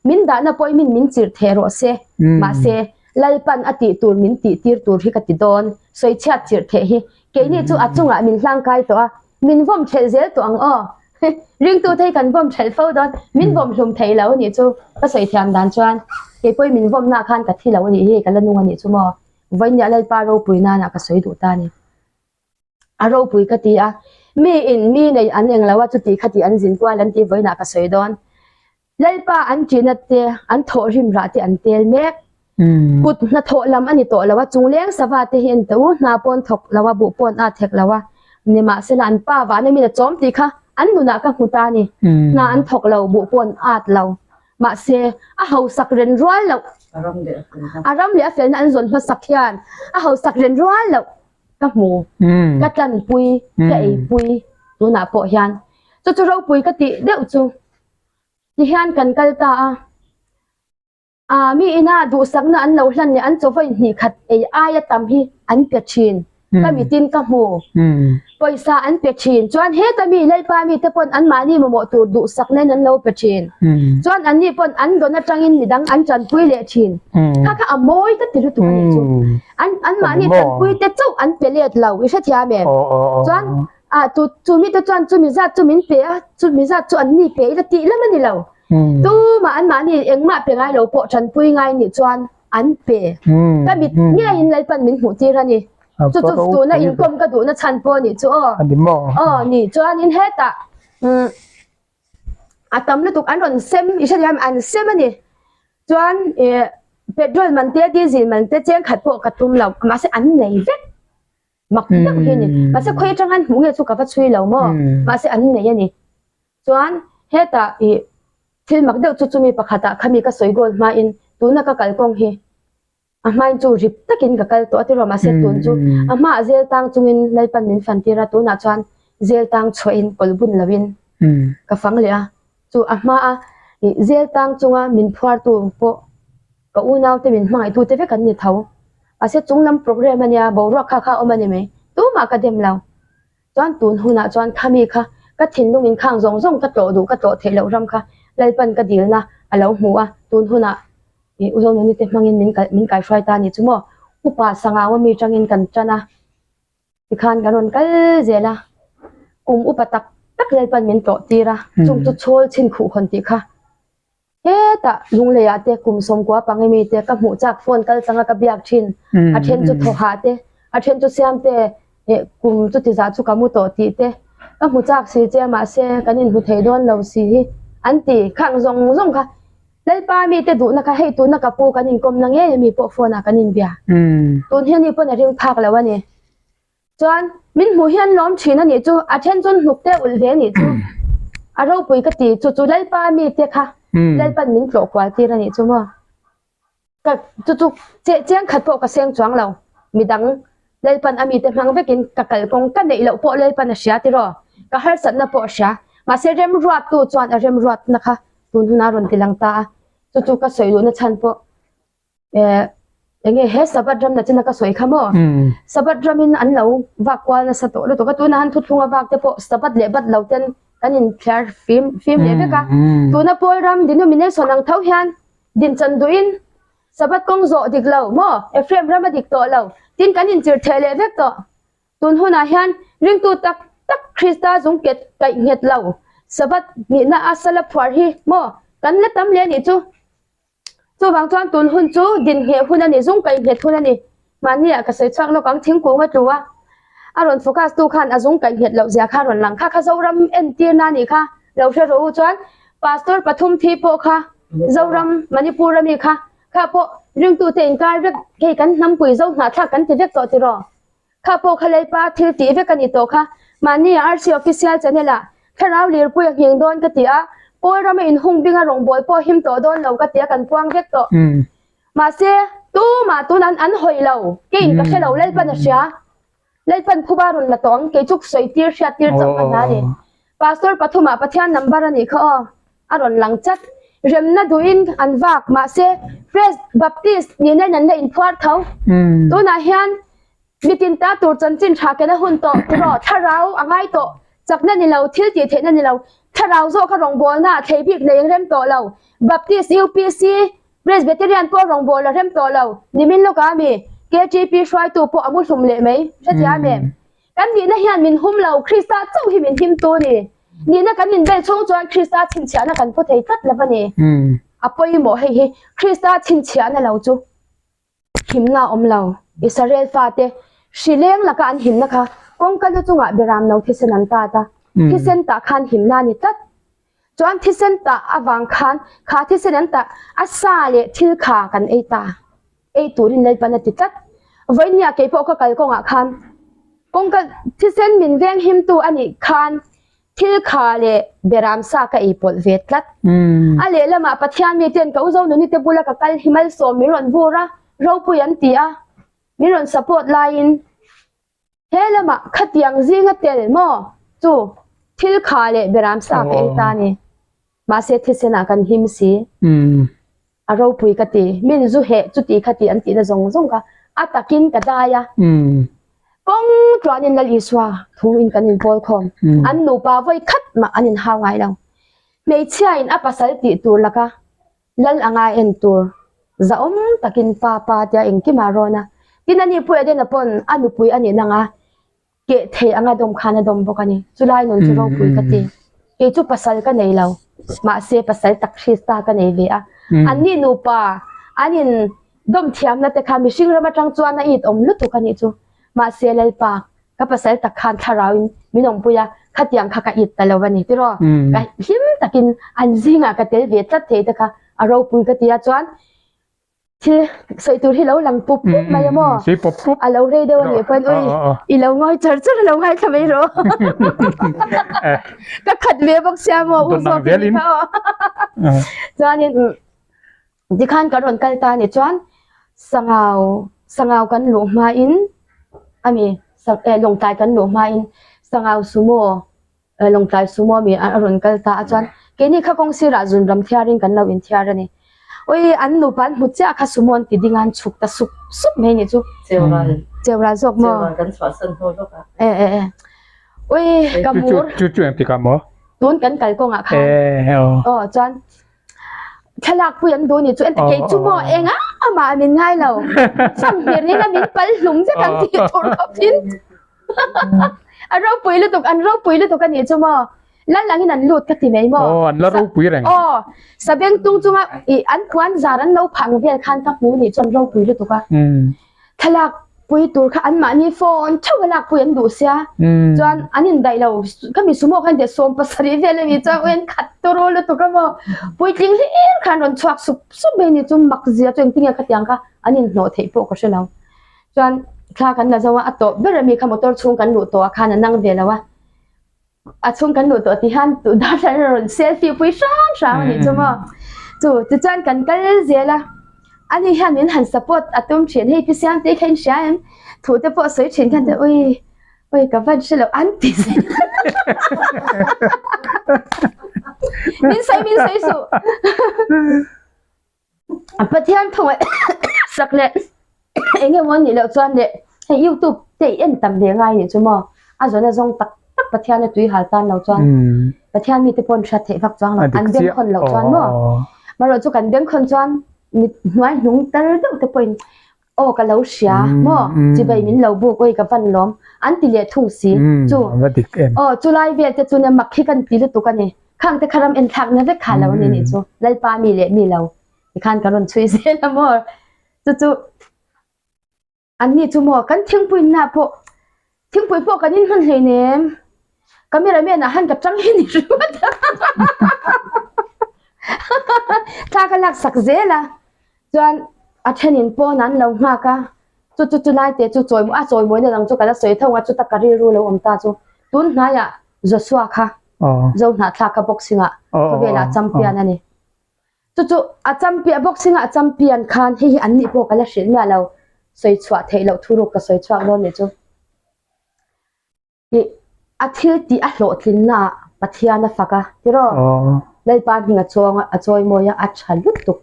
Min dahna pawhin min chirh theh rawh se. Mahse, Lalpan a tih tur min tih tir tur hi ka ti dawn. Sawichhiat chirh theh hi keini chu a chungah min hlangkai tawh a, min vawm thelh zel tawh ang aw. Ringtu te hi kan vawm thelh fo dawn, min vawm hlum thei lo anih chu ka sawi thiam dan chuan kei pawhin min vawmna khan ka thi lo anih hi, ka la nung anih chu maw. Vawinia Lalpa ropui nana ka sawi duh ta a ni. A ropui ka ti a, mi in mi nei an eng lo a chuti khati an zin kual an tih vawiinah ka sawi dawn. Lalpa an ṭihna te, an thawhrim rah te an tel mek. Kut hnathawh lam a ni tawh lo a, chungleng sava te hi an ti u, hna pawn thawk lo a, buh pawn at hek lo a, nimahsela an pa vana min a chawm tih kha an nunah ka hmu ta a ni. Hna an thawk lo, buh pawn at lo. Mahse, a hausak ren rual loh, a ram leh a felna an zawn hmasak hian a hausak ren rual loh. ka hmu, ka tlanpui, ka eipui tunah pawh hian chu chu ropui ka tih deuh chu tihian kan kal ta a, ah mi ina duhsakna an lo hlan leh an chawvawi hnih khat ei aia tam hi an pe thin ka mitin ka hmu, pawisa an pe thin chuan heta mi Lalpa mite pawn anmahni mamawh tur duhsakna in an lo pe thin chuan anni pawn an dawn atangin midang an tanpui leh thin kha kha a mawi ka ti lutuk a nih chu. An an mahni tanpui te chauh an pe let lo i hrethiam em? Chuan ah chu chu mi te chuan chumi zat chu min pe a chumi zat chu an ni pe ila tih lam a ni lo. Tumah an mahni engmah pe ngai lo pawh tanpui ngai nih chuan an pe. Ka mit ngeiin Lalpan min hmuh tir a ni. Chu chu tuna inkawm ka duhna chhan pawh a nih chu aw. Aw ni chuanin hetah umm a tam lutuk an rawn sem i hrethiam em an sem a ni. Chuan ih petrol man te diesel man te cheng khat pawh ka tum lo mahse an nei vek mak deuh hi a ni mahse khawi atang an hmuh nge chu ka va chhui lo maw mahse an nei a ni chuan hetah ih thil mak deuh chu chumi pakhatah khami ka sawi goal hmain tuna ka kalkawng hi A hmain chu rip takin ka kal tawh a tiraw mahse tun chu a hmaah zel tang chungin Lalpan min fan tir a, tunah chuan zel tang chhuahin kawlh bun loin ka fang leh a, chu a hmaa ih zel tang chunga min phuartu pawh ka unaute min hmangaihtute vek an ni tho. Mahse chunglam program a nia boruak kha kha a awm a ni mai, tumah ka dem lo. Chuan tun hunah chuan khami kha ka thinlung in khang zawng zawng ka tlawh duh ka tlawh theih loh ram kha Lalpan ka dilna a lo hmu a, tun hunah Ih u Zonuni te hmangin min kalh min kaihruai ta a nih chu maw? Upa Sangau ami tangin kan tan a, tikhan kan rawn kal zel a, kum upa tak tak Lalpan min tlawh tir a, chung chu chhawl chhin khuh hawn tih kha hetah Lungleiah te kum sawmkua pang emi te ka hmuh chak phone kal changa ka biak thin, a then chu thawhah te, a then chu Siamte eh kum chuti zah chu ka mu tawh tih te ka hmu chak si che mahse kan inhmu thei dawn lo si hi an ti khang zawng zawng kha. Lalpa mite duhna kha hei tuna ka pu kan inkawmna ngei ami pawh phone ah kan inbia. Tun hi ani pawn a ring phak lo a ni. Chuan min hmuh hian lawm thin a nih chu a then chuan hnuk te ulh ve a nih chu. A ropui ka ti chu chu Lalpa mite kha Lalpan min tlawh kual tir a nih chu maw. Ka chu chu chiang khat pawh ka seng chuang lo. Midang Lalpan a mite hmang vekin ka kalkawng ka neih loh pawh Lalpan a hria tiraw? Ka harsatna pawh a hria. Mahse remruattu chuan a remruatna kha tun hunah a rawn ti lang ta a. Chu chu ka sawi luhna chhan pawh eh eng nge he Sabbath ram nachina ka sawi kha maw? Sabbath ramin an lo vak kual nasa tawh lutuk a, tunah han thuthlunga vak te pawh Sabbath leh bat lo ten kan inthiar fim fim leh vek a. Tuna Pawl ram denomination ang tho hian dinchan duhin Sabbath kawng zawh dik lo maw? Ephraim ram a dik tawh lo. Tin kan inchir theh leh vek tawh. Tun hunah hian ringtu tak tak Krista zung ket kaih nghet lo Sabbath nihna a sala phuar hi maw kan la tam leh a nih chu. Chuvang chuan tun hun chu din ngheh hun a ni, zung kaih nghet hun a ni. Mahni ah ka sawi chhuak lawk ang, thingkung a tlu a, a rawn focus tu khan a zung kaih nghet loh zia kha a rawn lang kha kha Zoram entirna a nih kha lo hre rawh u chuan Pastor pathum thi pawh kha Zoram Manipur ami kha kha pawh ringtute inkar vek hei kan hnampui zo hnahthlak kan ti vek tawh tiraw kha pawh kha Lalpa thil tih vek a ni tawh kha mahni RC Official channel ah thlarau lirpui a nghing dawn ka ti a Pawl rama inhung binga rawngbawl pawh him tawh dawn lo ka ti a kan puang vek tawh. Mahse, tumah tun an an hawi lo, keiin ka hre lo, Lalpan a hria. Lalpan phuba rawn la tawh ang, kei chu sawi tir hriat tir chauh ka hna a ni. Pastor pathumah Pathian number a nih kha aw, a rawn lang chat. Remna duhin an vak, mahse, Press Baptist nihna in an la inphuar tho. Tunah hian Mitin ta tur chanchin tha kena hun tawh tiraw, thlarau a ngai tawh, chakna ni lo, thil tih theihna ni lo, thlarau. Thlarau zawka rawngbawlna ah thlei bik nei ang rem tawh lo. Baptist, UPC, Presbyterian pawh rawngbâwl a rem tawh lo. Nimin lawkah a mi KTP hruaitu pawh a mu hlum leh mai. Hrethiam em? Kan nihna hian min hum lo, Krista chauh hi min himtu a ni. Nihna kan inbel chhung chuan Krista chhinchhiahna kan pu thei tlat lo a ni. A pawimawh hei hi, Krista chhinchhiahna lo chu himna a awm lo. Israel fate hri leng laka an himna kha kawngka lu chungah beram no thisen an tat a, thisen tah khan himna a ni tlat. Chuan thisen tah avang khan kha thisen an tah a sa leh thil kha kan ei ta, ei turin Lalpan a ti tlat. Vawinia keipawh ka kal kawngah khan kawngka thisen min veng himtu a nih khan thil kha leh beram sa ka ei pawlh ve tlat. A lehlamah Pathian miten ka u Zonuni te bula ka kal hi malsawm min rawn vur a, ropui an ti a, min rawn support laiin He lamah khatiang zinga tel maw chu thil kha leh beram sa ka ei ta ni. Mahse thisenah kan him si. A ropui ka ti. Min zu heh chuti khati an tihna zawng zawng kha a takin ka dai a. Kawng tluanin Lal Isua thu in kan inpawl khawm. An nupa vawi khat mah an inhau ngai lo. Hmeichhiain a pasal tih tur laka Lal anga en tur zahawm takin pa pa tia engkimah rawn a, tin ani Pu Edena pawn a nupui a nih nanga keh thei anga dawm khan a dawm bawk a ni. Chulai nun chu ropui ka ti. Kei chu pasal ka nei lo, mahse pasal tak Krista ka nei ve a. Anni nupa an in dawm thiamna te kha mihring ram atang chuan a it awm lutuk a nih chu. Mahse Lalpa Ka pasal tak khan thlarau in min awmpui a, khatiang kha ka it ta lo a ni tiraw? Ka hlim takin an zingah ka tel ve tlat thei te kha a ropui ka ti a, chuan thil sawi tur hi lo lang pup pup mai a maw? Sawi pup pup. A lo rei deuh a nih pawn ui i lo ngawi char char a lo ngaithla mai rawh. Ka khat ve bawk sia maw u zawk i nih kha aw. Chuanin Tikhan kan rawn kal ta a nih chuan sangau sangau kan luh hmain a mi eh lawngtlai kan luh hmain sangau sumo eh lawngtlai sumo mi a rawn kal ta a chuan keini kha kawng sirah zun ram thiarin kan lo inthiar a ni. Ui an nupa an hmu chiah kha sumo an ti ding a an chhuk ta sup sup mai a nih chu. Cheural. Cheural zawk maw? Cheural kan chhuahsan hnu lawk a. Eh eh eh. Ui ka mur. Chu chu engtik ah maw? Tun kan kal kawngah khan. Eh aw. Aw chuan Thlalak pui an duh ni chu kei chu maw eng a amah min ngai lo fanghmir in a min pal hlum vek ang tih tur khawp in a ropui lutuk an ropui lutuk a nih chu maw lal angin an lut ka ti mai maw aw an la ropui reng aw sabeng tung chunga ih an puan zar an lo phang vel khan ka hmu nih chu an ropui lutuk a Thlalak pui tur kha anmahni phone theuh a lak pui an duh sia. Chuan an indaih lo, ka mi sumo khan teh 70 vel a ni chuan uen khat turu lutuk a maw. Puitling hlir khan rawn chhuak sup sup mai a ni chu mak zia chu engtin nge khatiang kha an inhnawh theih pawh ka hre lo. Chuan thla kan la zo a, a tawp ber a mi kha motor chhung kan luh tawh ah khan a nang ve lo a. A chhung kan luh tawh tih hian tu darthla in a rawn selfie pui hrang hrang a nih chu maw. Chu tichuan kan kal zel a, ani hian min han support a tum thin, hei pi Siamtei kha in hria em? Thu te pawh sawi thin khan te ui ui ka van hre lo an ti zel. Min sawi min sawi suh. Pathian thawng sak leh eng emaw anih loh chuan leh hei youtube te i en tam ve ngai nih chu maw a zawn a zawng tak tak Pathian a tui hal tan lo chuan Pathian mite pawh an hriat theih vak chuang lo an bengkhawn loh chuan maw marawh chu kan bengkhawn chuan mit hnuai hnung tel deuh te pawhin Aw ka lo hria maw chibai min lo buk awi ka van lawm an ti leh thung si chu aw chulai vel te chu nia mak hi kan ti lutuk a ni khang te kha ram en thlak na vek kha lo ani nih chu Lalpa mi leh mi lo tikhan ka rawn chhui zel a maw chu chu an ni chu maw kan thingpui na pawh Thingpui pawh kan in hman hleinem. Camera man ah han ka tang hi ni ringawt a. Thla ka lak sak zel a. Chuan a thenin pawn an lo nghak a. Chu chu chu lai te chu chawi a chawi mawina dang chu ka la sawi tho a chuta ka rilru lo awm ta chu. Tun hnaiah Joshua kha Zo hnahthlak kha boxing ah khawvelah champion a ni. Chu chu a champion boxing ah champion khan hei hi an nih pawh ka la hrilh miah lo sawi chhuah theih loh thuruk ka sawi chhuak dawn nih chu. Ih a thil tih a hlawhtlinna ah Pathian a fak a tiraw? Lalpa hming a chuang a a chawimawi a a tha lutuk.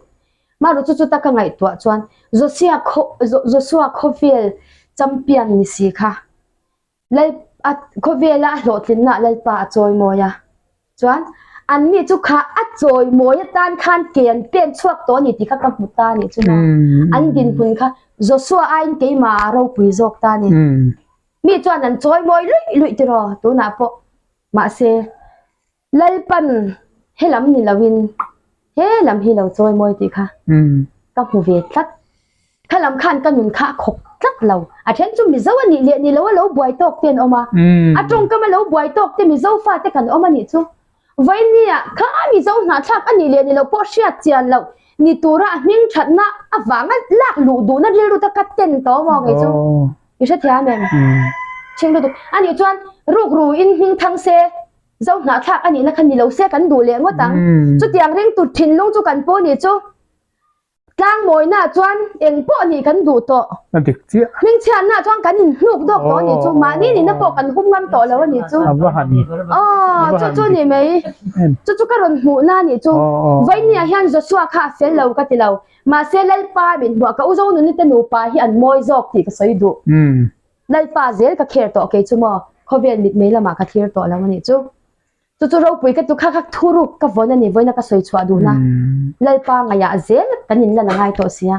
Maru chu chuta ka ngaihtuah chuan Josia khaw Joshua khawvel champion ni si kha Lal a khawvela a hlawhtlinna ah Lalpa a chawimawi a. Chuan. Anni chu kha a chawimawi atan khan ke an pen chhuak tawh a ni tih kha ka hmu ta a nih chu maw. An dinhmun kha Joshua aiin keimah a ropui zawk ta a ni. Mi chuan an chawimawi luih luih tiraw tunah pawh. Mahse, Lalpan he lam ni loin he lam hi lo chawimawi tih kha ka hmu ve tlat. Kha lam khan ka nun kha a khawk tlat lo. A then chu Mizo a nih leh ni lo a lo buai tawk te an awm a. A tawngkam a lo buai tawk te Mizo fate kan awm a nih chu. Vawinia kha Mizo hnahthlak a nih leh ni lo pawh hriat chian loh ni tura a hming thatna avanga lak luh duhna rilru ta ka ten tawh maw kei chu. I hrethiam em? Chhing lutuk. A nih chuan rukru in hming thang se Zo hnahthlak a nihna kha ni lo se kan duh leh ngawt ang. Chutiang ringtu thinlung chu kan pu nih chu. Tlangmawina chuan eng pawh nih kan duh tawh. A dik chiah. Hmingchhiatna chuan kan inhnuk dawk tawh a nih chu. Mahni nihna pawh kan hum ngam tawh lo a nih chu. A va han. Aw, chu chu ni mai. Chu chu ka rawn hmuhna a nih chu. Vawinia hian Joshua kha a fel lo ka ti lo. Mahse Lalpa min hmuah ka u Zonuni te nupa hi an mawi zawk tih ka sawi duh. Lalpa zel ka kher tawh kei chu maw khawvel mitmei lamah ka thlir tawh lo a nih chu. Chu chu ropui ka tu kha kha thuruk ka vawn a ni vawiina ka sawi chhuah duhna Lalpa ngaihah zel kan inlan a ngai tawh sia.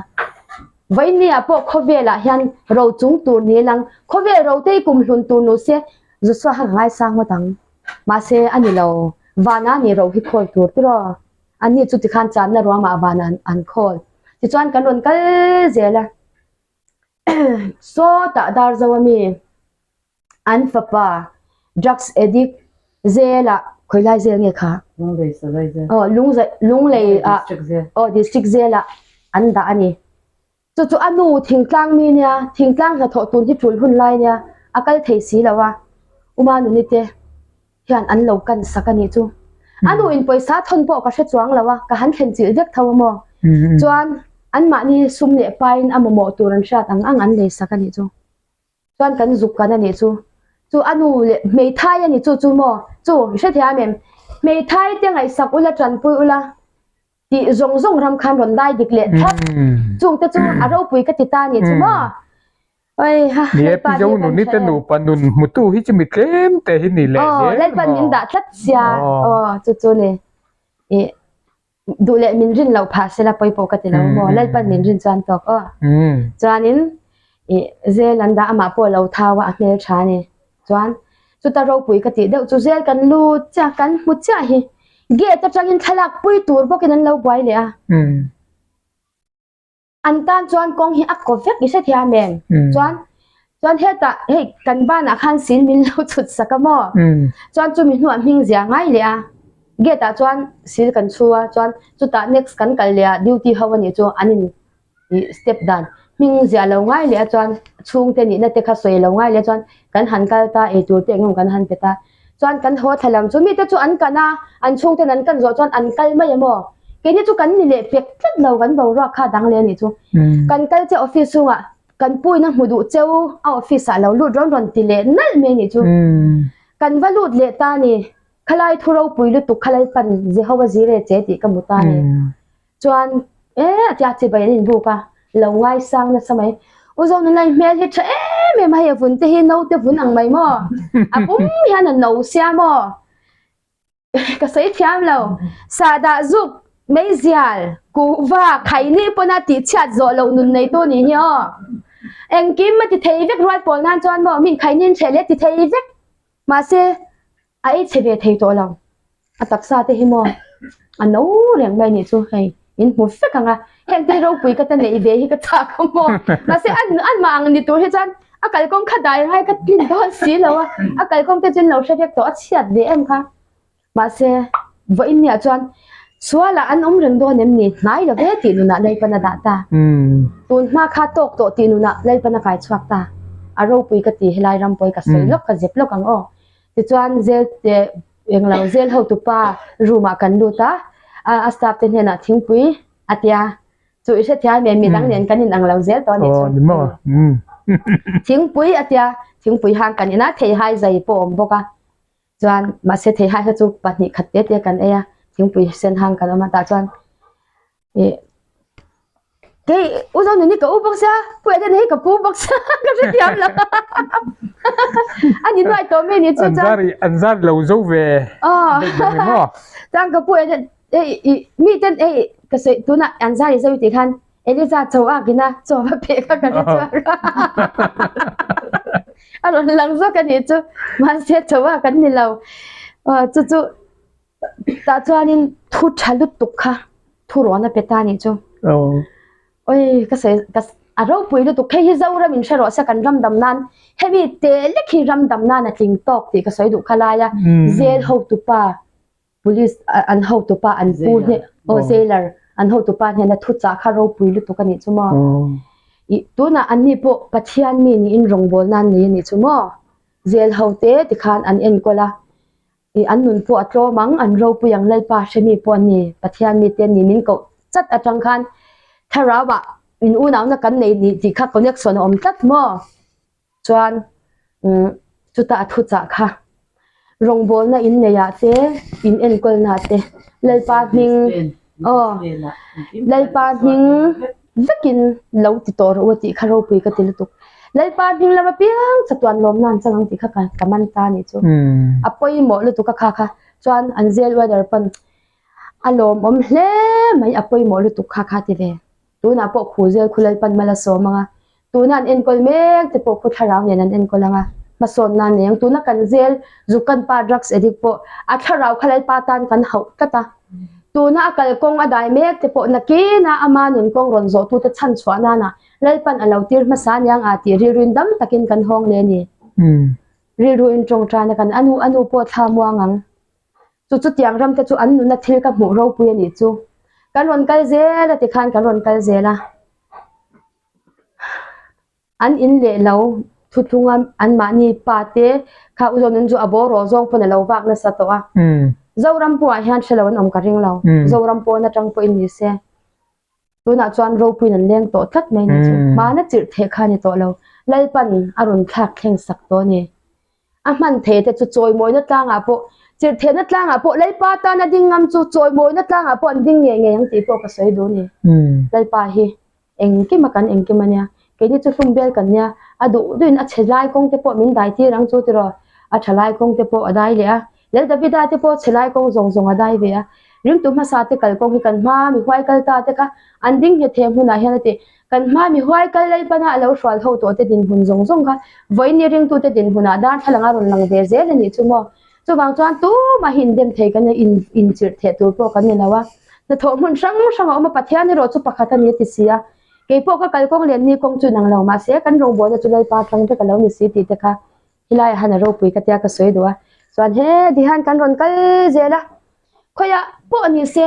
Vawinia pawh khawvelah hian ro chung tur ni lang khawvel ro te i kum hlun tur nu se Joshua kha ka ngaisang ngawt ang. Mahse a ni lo vana ni ro hi khawl tur tiraw anni chu tikhan channa ruangah vana an khawl. Tichuan kan rawn kal zel a sawtah Darzo a mi. An fapa drugs addict zelah khawilai zel nge kha? Lunglei Salai zel. Aw Lunglei Lunglei ah District zel. Aw District zelah an dah a ni. Chu chu a nu thingtlang mi nia, thingtlang hnathawh tun hi tul hun lai nia, a kal thei si lo a, Uma nuni te hian an lo kan sak a nih chu. A nu in pawisa thawn pawh ka hre chuang lo a, ka han thlen chilh vek tho a maw. Chuan anmahni sum leh pain a mamawh tur an hriat ang ang an lei sak a nih chu. Chuan kan zuk kan a nih chu. Chu a nu leh hmeithai a ni chu chu maw? Chu i hrethiam em? Hmeithai te ngaihsak ula tanpui ula tih zawng zawng ram khan rawn dai dik leh thlap. Chung te chu a ropui ka ti ta a nih chu maw? Oi ha Ni e, Lalpa Pi hi kan Zonuni hre te em? nupa nun hmutu hi chu mi tlem te hi ni leh Aw, zel Lalpan min maw? dah tlat sia. Aw. Aw, chu chu ni. Ih. Duh leh min rin loh phah sela pawi pawh ka ti lo maw, Lalpan min rin chuan tawk aw. Chuanin ih zel an dah amah pawh lo thau a, a hmel tha a ni. Chuan chuta ropui ka tih deuh chu zel kan lut chiah kan hmu chiah hi gate atangin thlalak pui tur bawkin an lo buai leh a. An tan chuan kawng hi a kaw vek i hrethiam em? Chuan chuan hetah hei kan banah khan sil min lo chhut sak a maw? Chuan chumi hnuah hming zia ngai leh a, gate ah chuan sil kan chhu a, chuan chutah next kan kal leh a duty ho a nih chu an in ih step dan hming zia lo ngai leh a chuan chhungte nihna te kha sawi lo ngai leh a chuan kan han kal ta eitur te engemaw kan han pe ta. Chuan kan haw thla lam chu mite chu an kan a, an chhungten an kan zawh chuan an kal mai a maw? Keini chu kan ni leh pek tlat lo, kan boruak kha dang leh a nih chu. Kan kal che office chhungah kan puina hmu duh cheu a office ah lo lut rawn rawn ti leh nalh mai a nih chu. Kan va lut leh ta a ni, khalai thu ropui lutuk kha Lalpan Jehovah Jireh che tih ka hmu ta a ni. Chuan e a tia chibai an inbuk a, lo ngaisang nasa mai. U Zonunai hmel hi tha em em a, hei a vun te hi naute vun ang mai maw? A pum hian a no sia maw? Ka sawi thiam lo. Sahdah zuk, meizial, kuhva, khaini pawna tihchhiat zawh loh nun neitu nih hi aw. Engkim a ti thei vek rual pawl nan chuan maw min khaini in hreh leh ti thei vek. Mahse, a ei chhe ve thei tawh lo. A taksa te hi maw a no reng mai nih chu hei in hmu vek ang a, heng te ropui ka ta neih ve hi ka chak a maw. Mahse an anmah ang ni tur hi chuan a kalkawng kha dai ngai ka tlin dawn si lo a, a kalkawng te chu in lo hre vek tawh a chhiat ve em kha. Mahse vawiin niah chuan sualah an awm reng dawn em ni hnai lo ve tih nunah Lalpan a dah ta. Tun hma kha tawk tawh tih nunah Lalpan a kai chhuak ta. A ropui ka ti helai ram pawi ka sawi lawk ka zep lawk ang aw. Tichuan zel te englo zel hotupa room ah kan lut a, a staff te hnenah thingpui a tia chu i hrethiam em midang nen kan in ang lo zel tawh a nih chu. Thingpui a tia thingpui hang kan in a theihai zai pawh a awm bawk a chuan mahse theihai kha chu pahnih khat te te kan ei a thingpui sen hang kan awm a tah chuan ih. Kei u Zonun hi ka u bawk sia, Pu Eden hi ka pu bawk sia ka hrethiam lo. A ni nuai tawh mai ni chu chuan. An zar an zar lo zo ve daih dawn ni maw? Chuan ka pu Eden ei i mi ten ei ka sawi tunah an zar i zo i tih khan Eliza cho ak ina chaw va peh kha ka hre chuang. A rawn lang zawk a nih chu mahse cho ak an ni lo. Chu chu Tah chuanin thu tha lutuk kha thu rawn a pe ta nih chu. Oi ka sawi ka a ropui lutuk hei hi Zoram in hre rawh se kan ram dam nan hemi te lek hi ram dam nan a tling tawk tih ka sawi duh kha lai a jail hotupa police an hotupa an pu hne aw jailer an hotupa hnena thu chah kha ropui lutuk a nih chu maw. I tunah anni pawh Pathian mi niin rawngbawlna an nei a nih chu maw. Jail ho te tikhan an enkawl a. I an nun pawh a tlawm ang, an ropui ang Lalpa hremi pawh an ni, Pathian mite an ni min koh chat atang khan thlarau ah in unauna kan nei ni tih kha connection a awm tlat maw? Chuan umm chuta a thuchah kha rawngbawlna in nei ah te in enkawlna ah te Lalpa hming aw Lalpa hming vekin lo ti tawh rawh u a tih kha ropui ka ti lutuk. Lalpa hming lam apiang chatuan lawmna an chang ang tih kha ka man ta a nih chu. A pawimawh lutuk a kha kha chuan an zel weather pawn a lawmawm hle mai a pawimawh lutuk kha kha ti ve. Tunah pawh khu zel khu Lalpan mal a sawm ang a, tuna an enkawl mek te pawh khu thlarau nen an enkawl ang a, hmasawnna an nei ang. Tuna kan zel Zukan pa drugs addict pawh a thlarau kha Lalpa tan kan hauh tlat a, tuna a kalkawng a dai mek te pawh nakina ama nun kawng rawn zawh tute chhan chhuah nana Lalpan a lo tir hmasa aniang a tih rilruin dam takin kan hawng leh a ni. Rilruin tawngtaina kan anu anu pawh thla muang ang. Chu chutiang ram te chu an nuna thil ka hmuh ropui a nih chu. Kan rawn kal zel a tikhan kan rawn kal zel a. An in leh lo thuthlunga anmahni pa te kha u Zonun chu a bawraw zawng pawn a lo vak nasa tawh a. Zoram pawhah hian hrelo an awm ka ring lo. Zoram pawn atang pawhin ni se. Tunah chuan ropuiin an leng tawh tlat mai ni chu. Hmana chirh theh kha a ni tawh lo. Lalpan a rawn thlak thleng sak tawh a ni. A hman thei te chu chawimawina tlangah pawh, chirh thehna tlangah pawh Lalpa tana ding ngam chu chawimawina tlangah pawh an ding ngei ngei ang tih pawh ka sawi duh a ni. Lalpa hi engkim a kan engkim a nia. Keini chu hlum bel kan nia. A duh duhin a chhe lai kawng te pawh min dai tir ang chu tiraw. A tha lai kawng te pawh a dai leh a. Lal Davida te pawh chhe lai kawng zawng zawng a dai ve a. Ringtu hmasa te kal kawng hi kan hma mi huai kal ta te kha an ding nghet thei hmunah hian a ti. Kan hma mi huai kal Lalpana a lo hrual ho tawh te dinhmun zawng zawng kha vawiin ringtu te dinhmunah darthlalang a rawn lang ve zel a nih chu maw. Chuvang chuan tumah hi indem thei kan in inchirh theh tur pawh kan ni lo a. Hnathawh hmun hrang hrang a awm a, Pathian erawh chu pakhat a ni a ti si a. Kei pawh ka kalkawng len ni kawng chu inang lo mahse kan rawngbawlna chu Lalpa atang vek a lo ni si tih te kha Helaiah han a ropui ka tia ka sawi duh a, chuan he tihian kan rawn kal zel a, khawiah pawh ni se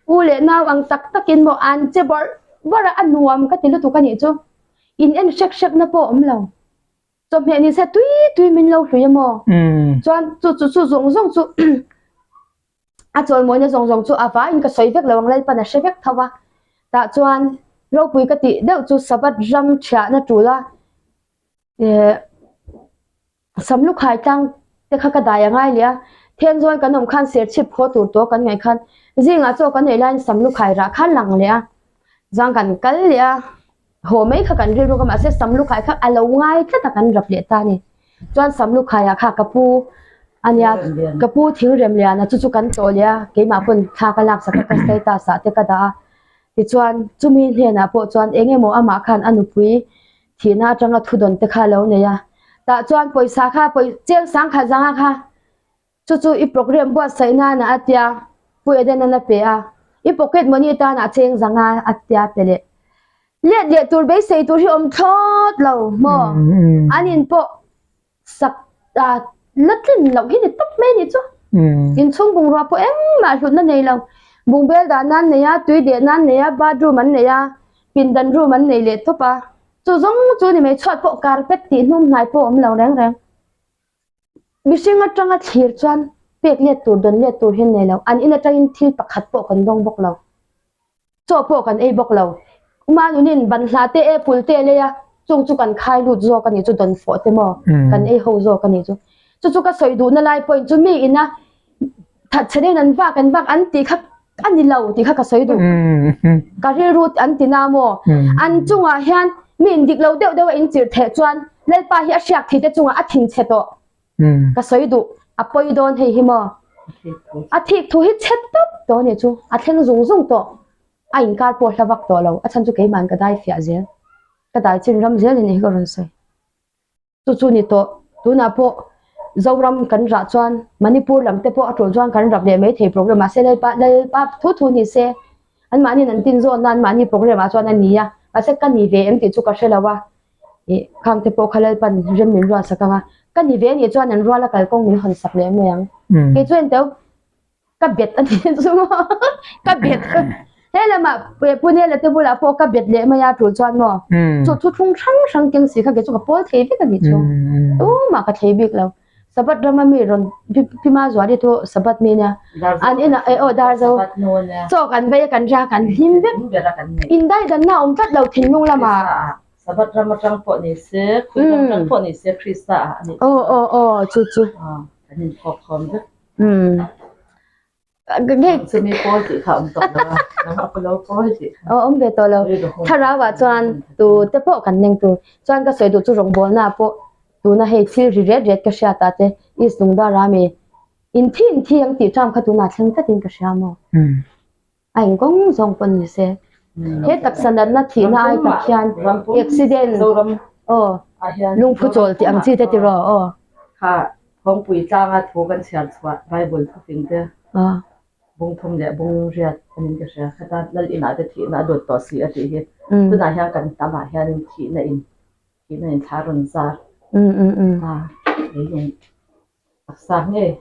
u leh nau ang tak takin maw an che bawrh bawrh a, a nuam ka ti lutuk a nih chu, in en hrek hrek na pawh a awm lo, chawhmeh ni se tui tui min lo hlui a maw, chuan chu chu chu zawng zawng chu a chawlmawina zawng zawng chu a vaiin ka sawi vek lo ang Lalpan a hre vek tho a, tah chuan ropui ka tih deuh chu Sabbath ram thiahna tul a. Eh Samlukhai tlang te kha ka dai a ngai leh a, Thenzawl kan awm khan serchhip khaw tur tawh kan ngaih khan zingah chaw kan ei laiin Samlukhai rah kha lang leh a, chuan kan kal leh a, haw mai kha kan rilru kha mahse Samlukhai kha a lo ngai tlat a kan rap leh ta a ni. Chuan Samlukhaiah kha ka pu a nia, ka pu Thingremliana chu chu kan tlawh leh a, keimah pawn thla ka laksak a ka status ah te ka dah a, tichuan chumi hnenah pawh chuan eng emaw amah khan a nupui Thihna atanga thudawn te kha lo nei a, tah chuan pawisa kha pawi cheng sangkhat zanga kha chu chu i program buatsaih nana a tia Pu Eden-an a pe a, i pocket money tana cheng zanga a tia pe leh. Let leh tur beisei tur hi awm thlawt lo maw? An in pawh sak ah la tlin loh hi ni tawp mai ni chu. Inchhung bungrua pawh engmah hlutna nei lo. Bungbel dah nan nei a, tui deh nan nei a, bathroom an nei a, pindan room an nei leh tawp a. Chu zawng chu ni mai chhuat pawh carpet tih hnum hnai pawh a awm lo reng reng. Mihring atanga thlir chuan pek let tur dawn let tur hi an nei lo. An in atangin thil pakhat pawh kan dawng bawk lo. Chaw pawh kan ei bawk lo. Uma nunin banhla te apple te a lei a, chung chu kan khai lut zawk a nih chu dawnfawh te maw kan ei ho zawk a nih chu. Chu chu ka sawi duhna lai point chu mi ina thatchhe deuhin an vak an vak an tih kha. a ni lo tih kha ka sawi duh. Ka rilru an ti na maw? An chungah hian mi indik lo deuh deuh a inchirh theh chuan Lalpa hi a hriak thei te chungah a thinchhe tawh. Ka sawi duh, a pawi dawn hei hi maw? A thik thu hi chhe tawp tawh a nih chu, a thleng zung zung tawh. A inkar pawh hla vak tawh lo, a chhan chu keimah ka dai fiah zel. Ka dai chin ram zel in hi ka rawn sawi. Chu chu ni tawh, tunah pawh Zoram kan rah chuan Manipur lam te pawh a tul chuan kan rap leh mai thei program mahse Lalpa Lalpa thu thu ni se anmahniin an tin zawn na anmahni program ah chuan a ni a, mahse ka ni ve em tih chu ka hre lo a, ih khang te pawh kha Lalpan rem min ruat sak ang a, ka ni ve a nih chuan an ruala kalkawng min hawn sak leh mai ang. Kei chu engteu ka bet a ni chu maw ka bet he lamah Pune la te bulah pawh ka bet leh mai a tul chuan maw chu thu thlung hrang hrang keng si kha kei chu ka pawl thei vek a ni chu tumah ka thei bik lo Sabbath rama mi rawn Pima Zuali chu Sabbath mi nia an inah eh aw Darzo chaw kan vei a kan ria kan hlim vek indaidanna a awm tlat lo thinlung lamah Sabbath ram atang pawh ni se khawi ram atang pawh ni se Krista ah a ni aw aw aw chu chu kan inkhawk khawm vek. Umm. Chumi pawl tih kha awm tawh lo a, nang a pawlo pawl tih kha. Aw awm ve tawh lo. Thlarau ah chuan tu te pawh kan neng tur. Chuan ka sawi duh chu rawngbawlna ah pawh tuna hei thil ri ret ret ka hriat ah te East Lungdar ah mi inthi inthi ang tih ṭam kha tunah thleng tlatin ka hria maw? A engkawng zawng pawh ni se. He taksa natna thihna ai tak hian accident aw lungphu chawl tih ang chi te tiraw aw. Kha Thawngpui tlanga thu kan chhiar chhuah Bible thufing te bung thum leh bung riat anin ka hria. Khata Lal inah te thihna a dawt tawh si a tih hi. Tunah hian kan hnamah hianin thihna in thihna in thla rawn zar ta leilung taksa ngei.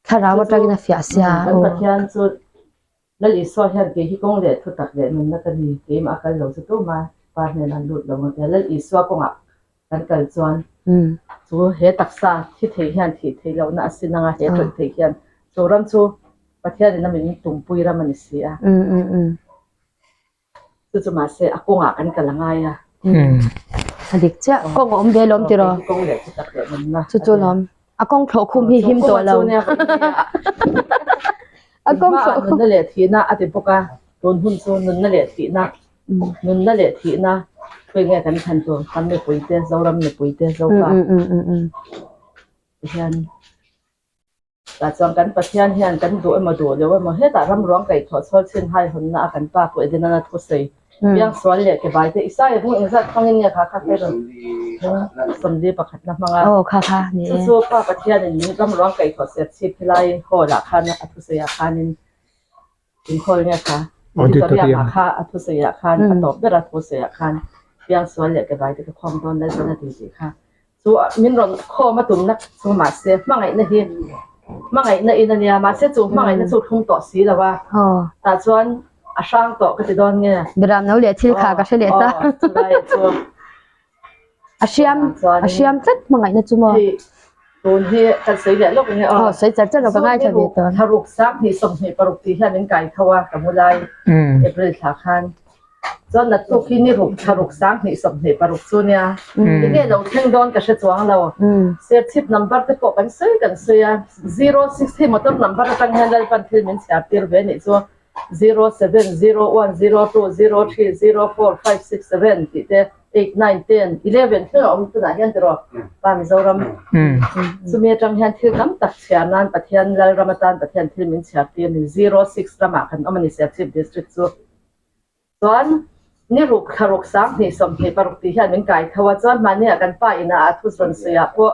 Thlarau atangin a fiah sia aw. Kan Pathian chu Lal Isua hian kei hi kawng leh thutak leh nunna ka ni, keimah a kal lo chu tuma Pa hnenah an lut lo ang tia Lal Isua kawngah kan kal chuan chu he taksa thi thei hian thih theih lohna a sin anga he tawlh thei hian chu ram chu Pathianin a min tumpui ram a ni si a. Chu chu mahse a kawngah kan kal a ngai a. A dik chiah. Kawng a awm ve lawm tiraw? Kawng leh chu tak leh nunna. Chu chu lawm. A kawng thlawh khum hi him tawh lo. A kawng thlawh khum. Nunna leh thihna a ti bawk a. Tun hun chu nunna leh thihna. Nunna leh thihna khawi nge kan thlan tur kan mipui te Zoram mipui te Zopa hian Tah chuan kan Pathian hian kan duh emaw duh lo emaw hetah ram ruang kaih thawh chhawl chhin hai hawnna a kan pa pawh Edenana thusawi piangsual leh ke bai te Isaiah hmung engzat hmangin nge kha kha kher sawmli pakhatna hmang a chu chu pa Pathianin min ram ruang kaih thawh ser chhip helai hall ah khan a thusawi ah khanin Inkhawl nge kha auditorium ah kha a thusawi ah khan a tawp ber a thusawi ah khan piangsual leh ke bai te ka khawm dawn Lalpan a ti tih kha Chu min rawn khawm a tumna chu mahse hmangaihna hi hmangaihna in a nia mahse chu hmangaihna chu thlung tawh si lo a tah chuan a hrang tawh ka ti dawn nge. Biram no leh thil kha ka hre leh ta. Chulai chu a hriam a hriam tlat hmangaihna chu maw. Hei tun hi kan sawi leh lawk nge aw. Sawi char char lo ka ngaithla ve tawh. Thlaruk 20 26 tih hian min kai tho a ka mu lai April thla khan. Chuan naktuk hi ni ruk thla ruk 20 26 chu nia. Enge lo thleng dawn ka hre chuang lo. Serchhip number te pawh kan sawi kan sawi a. 06 hi motor number atang hian Lalpan thil min chhiar tir ve nih chu 07, 01, 02, 03, 04, 5, 6, 7 tih te 8, 9, 10, 11 thleng a awm tunah hian tiraw Pa Mizoram. Chumi atang hian thil tam tak chhiar nan Pathian Lalram atan Pathian thil min chhiar tir ni. 06 ramah kan awm a ni Serchhip district chu. Chuan ni ruk thla ruk 20 26 tih hian min kai tho a, chuan mahniah kan pa inah a thu zawn sawiah pawh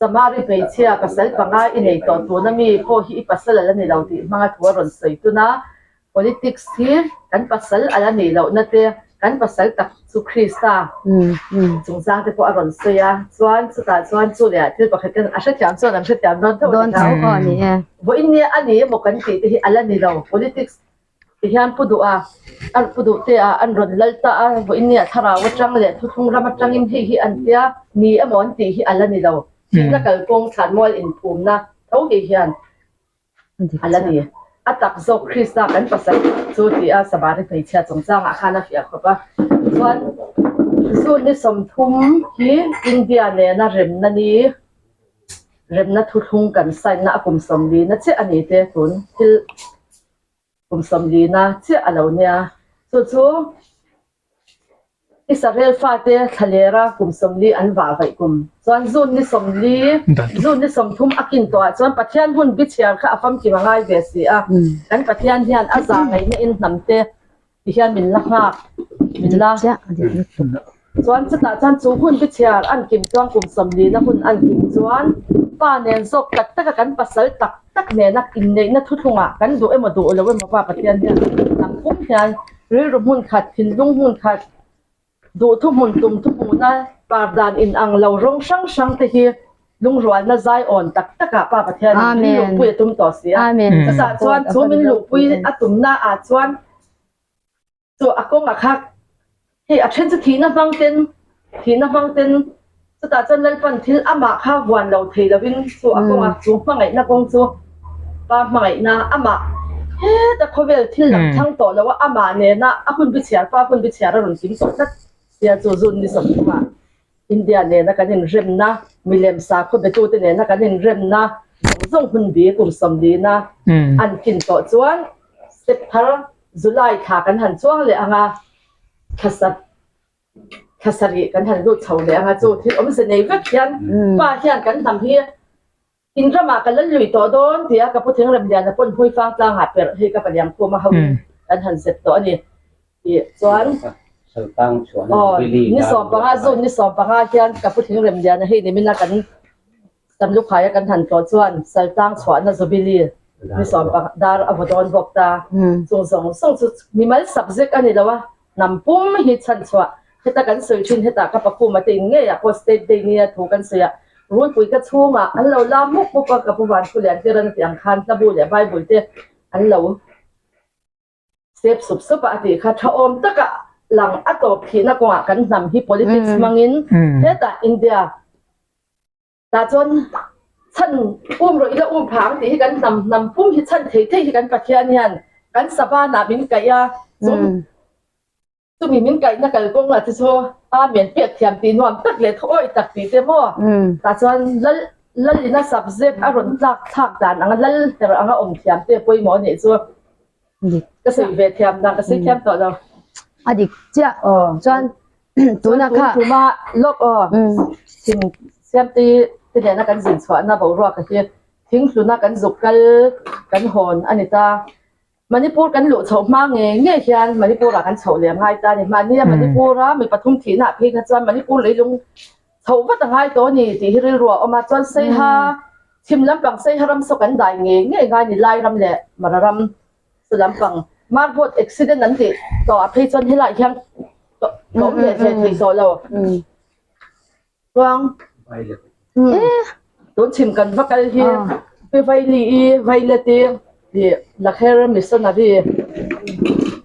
Samari hmeichhia pasal panga i nei tawh tuna mi pawh hi i pasal a la ni lo tih hmanga thu a rawn sawi tun a, politics hi kan pasal a la nih lohna te kan pasal tak chu Krista chungchang te pawh a rawn sawi a, chuan chutah chuan chu leh ah thil pakhat hian a hrethiam chuan an hrethiam dawn tho a ni kha. Vawiin nia a ni emaw kan tih te hi a la ni lo, politics Tihian Pu Duh a, an Pu Duh te ah an rawn lal ta a, vawiin nia thlarau atang leh thuthlung ram atangin hei hi an tia ni emaw an tih hi a la ni lo. Thihna kalkawng thlanmual inphumna tho hei hian a la ni. A tak zawk Krista kan pasal chu ti a Samari hmeichhia chungchangah khan a fiah khawp a. Chuan June ni 30 hi India nena remna ni remna thuthlung kan sign na a kum 40 na chiah a ni te tun thil. Kum sawmlina chiah a lo nia. Chu chu Israel fate thlalera kum 40 an vah vaih kum chuan June ni 40, June ni 30 a kin tawhah chuan Pathian hun bichhiar kha a famkim a ngai ve si a. Kan Pathian hian a za ngaihna in hnamte ti hian min la nghak, min la chuan chutah chuan chu hun bichhiar an kim chuan kum 40 na hun an kim chuan pa nen zawk tak taka kan pasal tak tak nena inneihna thuthlungah kan duh emaw duh lo emaw pa Pathian hian hnam pum hian rilru hmun khat, thinlung hmun khat, duh thuhmun tum thuhmuna par dan inang lo rawng hrang hrang te hi lungrualna zaiawn tak takah Pa Pathianin min luhpui a tum tawh si a. Chutah chuan chu min luhpui a tumna ah chuan chu a kawng a khak hei a then chu thihna hmang ten thihna hmang ten chutah chuan Lalpan thil amah kha vuan lo thei lovin chu a kawng a chu hmangaihna kawng chu Pa hmangaihna amah heta khawvel thil lam thlang tawh lo a amah nena a hun bichhiar Pa hun bichhiar a rawn kim tawh tlat sia chu zun ni 30 ah India nena kan inremna, milem sakhaw betute nena kan inremna zawng zawng hun bi kum 40 na an kin tawh chuan step thar July thla kan han chuang leh ang a, thla sat thla sarih kan han lut chho leh ang a, chu thil awmze nei vek hian pa hian kan hnam hi in ramah ka lal lui tawh dawn tia ka pu Thingremliana pawn Hmuifang tlangah perh hei ka paliam khum a hoin kan han zep tawh a ni tih chuan aw ni 15 June ni 15 hian ka pu Thingremliana hei nimina kan Samlukhaia kan han tlawh chuan Saltlang chhuahna Jubilee ni 15 dar a vaw dawn bawk ta. Chung zawng zawng chu mimal subject a ni lo a, hnam pum hi chhan chhuah heta kan sawi thin hetah ka pakhuma te in ngeiah pawh State Day nia thu kan sawi a, Rulpui ka chhungah an lo lam mup mup a, ka pu Vanphulian te ran a tih ang khan hlabu leh Bible te an lo Step sup sup a a tih kha tha awm taka lang a tawp thihna kawngah kan hnam hi politics hmangin hetah India tah chuan chhan um rawh ila um phah ang tih hi kan hnam hnam pum hi chhan thei thei hi kan Pathian hian kan sabanah min kaih a chu Chumi min kaihna kalkawng ah te chu Amen pek thiam tih nuam tak leh thawi tak tih te maw? Tah chuan Lal Lalina subject a rawn tlak thlak dan anga Lal her anga awm thiam te pawimawh a nih chu ka sawi ve thiam dan ka sawi thiam tawh lo. A dik chiah. Aw. Chuan tunah kha. Chuan tun tuma lawk aw. Thing siamte te nena kan zin chhuahna boruak a hi thinghluna kan zuk kal kan hawn a ni ta. Manipur kan luh chhoh hma ngei ngei hian Manipur ah kan chhoh leh a ngai ta a ni. Mahnia Manipur a mi pathum thihna ah phei kha chuan Manipur leilung chhoh vat a ngai tawh a ni tih hi rilru a awm a. Chuan Saiha chhim lampang Saiha ram saw kan dai ngei ngei ngai ni Lai ram leh Mara ram chu lampang Marboat accident an tih tawh ah phei chuan helaiah hian ka awm leh ve thei tawh lo. Chuang tun chhim kan va kal hi Pi Vaili i Violet i tih Lakher Missionary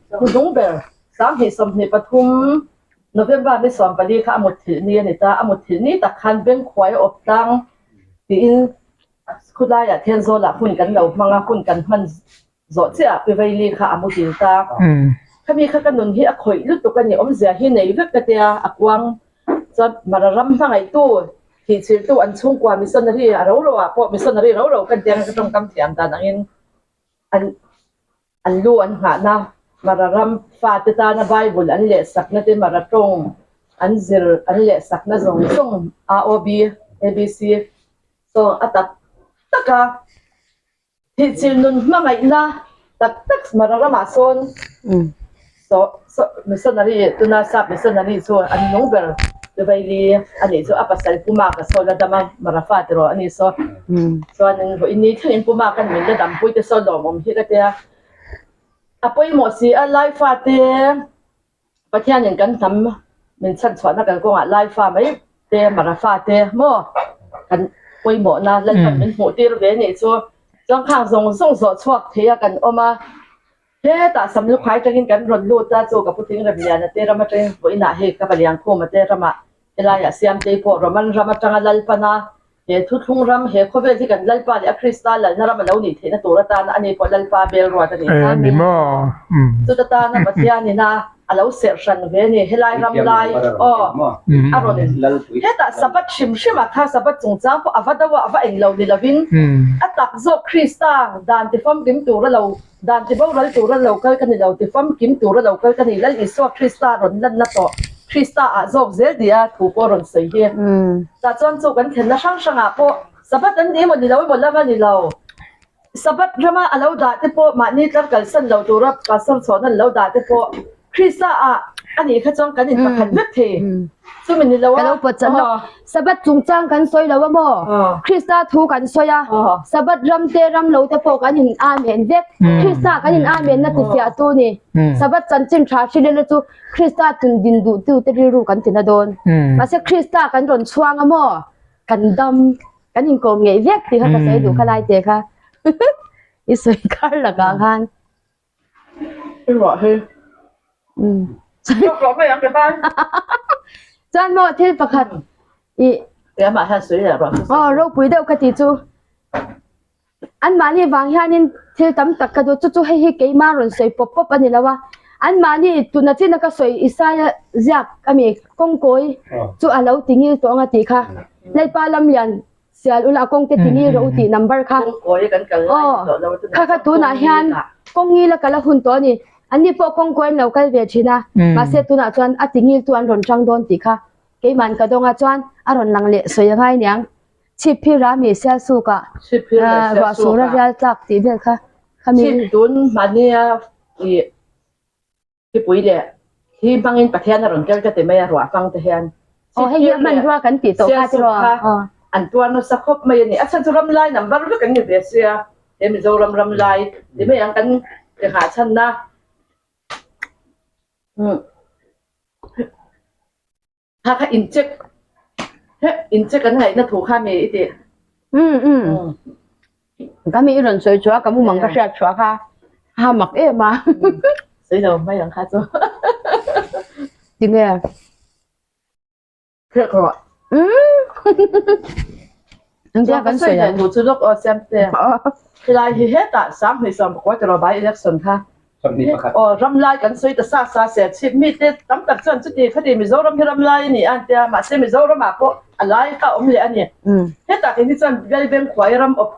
hnuhnung ber 2023 November ni 14 kha a mutthilh ni a ni ta. A mutthilh ni tak khan Bengkhuai a awp tlang tiin khulaiah Thenzawl ah hun kan lo hmang a, hun kan hman zawh chiah Pi Vaili kha a mutil ta. Khami kha ka nun hi a khawih lutuk a ni, awmzia hi nei vek ka tia a kuang chuan Mara ram hmangaihtu thihchiltu an chhungkua missionary a ro ro ah pawh missionary ro ro kan tia ka tawngkam thiam dan angin an an lu an nghahna Mara ram fate tana Bible an lehsakna te Mara tawng an zir an lehsakna zawng zawng AOB ABC so a tak taka Thihchilh nun hmangaihna tak tak Mara ramah sawn missionary tuna sap missionary chu an nung ber Duvaili a nih chu a pasal Pu Maka saw la dam a Mara fa tiraw a ni saw chuanin vawiin ni thlengin Pu Maka min la dampui te saw lawmawm hi ka tia a pawimawh si a Lai fate Pathianin kan hnam min chhanchhuahna kal kawngah Laifa mai te, Marafa te maw kan pawimawhna Lalpan min hmuh tir ve nih chu chuangkhang zawng zawng zawh chhuak thei a kan awm a. Hetah Samlukhai atangin kan rawn lut a, chu ka Pu Thingremliana te ram atangin vawiinah hei ka Paliankhuma te ramah helaiah Siamtei pawh Roman ram atanga Lalpana He thuthlung ram, he khawvel hi kan Lalpa leh a Krista lalna ram a lo nih theihna tur atana ani pawh Lalpa bel ruat a ni. Amen. Chuta tana Pathianin a. a lo serh hran ve a ni. Helai ram lai aw a rawn hetah Sabbath hrim hrim ah kha Sabbath chungchang pawh a va do a, a va englo ni lovin a tak zawk Krista dan tifamkim tura lo dan tiboral tura lo kal ka ni lo, tifamkim tura lo kal ka ni, Lal Isua Krista rawn lanna tawh Krista ah zawk zel nia thu pawh a rawn sawi hi. Tah chuan chu kan thlenna hrang hrangah pawh Sabbath an ni emaw ni lo emaw lama ni lo. Sabbath rama a lo dah te pawh mahni tlar kalsan lo tura Pastor chhuahna an lo dah te pawh Krista ah a nih kha chuan kan inpakhat vek thei. Chumi ni lo a. Ka lo pawt chan lawk. Sabbath chungchang kan sawi lo a maw? Krista thu kan sawi a. Sabbath ram te ram lo te pawh kan in amen vek. Krista kan in amen na tifiah tu ni. Sabbath chanchin tha hrilh ila chu Krista tun din duh tu te rilru kan ti na dawn. Mahse Krista kan rawn chhuang a maw? Kan dam. Kan inkawm ngeih vek tih kha ka sawi duh kha lai te kha i sawi kar lakah khan. I ruah hi. Ruah ruah mai ang ke khan. Chuan maw thil pakhat i. Ke amah hian sawi leh ruah. Aw ropui deuh ka ti chu. Anmahni vang hianin thil tam tak ka duh, chu chu hei hi keimah rawn sawi pawp pawp a ni lo a, anmahni tuna china ka sawi Isaia ziak ami kawngkawi chu a lo ti ngil tawh ang a tih kha, Lalpa lamlian sial ula a kawngte ti ngil rawh u tih number kha, aw kha kha tunah hian kawng ngila kal a hun tawh a ni, anni pawh kawngkawi an lo kal ve thin a, mahse tunah chuan a ti ngiltu an rawn tang dawn tih kha keimahn ka dawng a chuan a rawn lang leh sawi a ngai niang. Chhip hi Rami Sialsukah ruah sur a rial tlak tih vel kha khami. Chhip tun mahnia i thipui leh thli hmangin Pathian a rawn kel ka ti mai a ruah hmang te hian. Aw hei hi a hmanrua kan tih tawh kha tiraw. Sialsuk kha an tuar nasa khawp mai a ni. A chhan chu ram lai number vek an ni ve sia he Mizoram ram lai ti mai ang kan ti nghah chhanna. Kha kha in check he in check an ngaihna thu kha mi i tih. Um um. Ka mi i rawn sawi chhuah a ka mumang ka hriat chhuah kha ha mak em a. Sawi lo mai ang kha chu. Tinge? Hriat rawh. Um. Engtia kan sawi ang. Chu lawk aw siam te. Khilai hi hetah 2019 tiraw by election kha. Aw ram lai kan sawi ta sa sa se chhip mi te tam tak chuan chuti khati Mizoram hi ram lai a ni a an tia mahse Mizoram ah pawh a lai kha a awm leh a ni. Hetah kei hi chuan Lalbeng khuai ram awp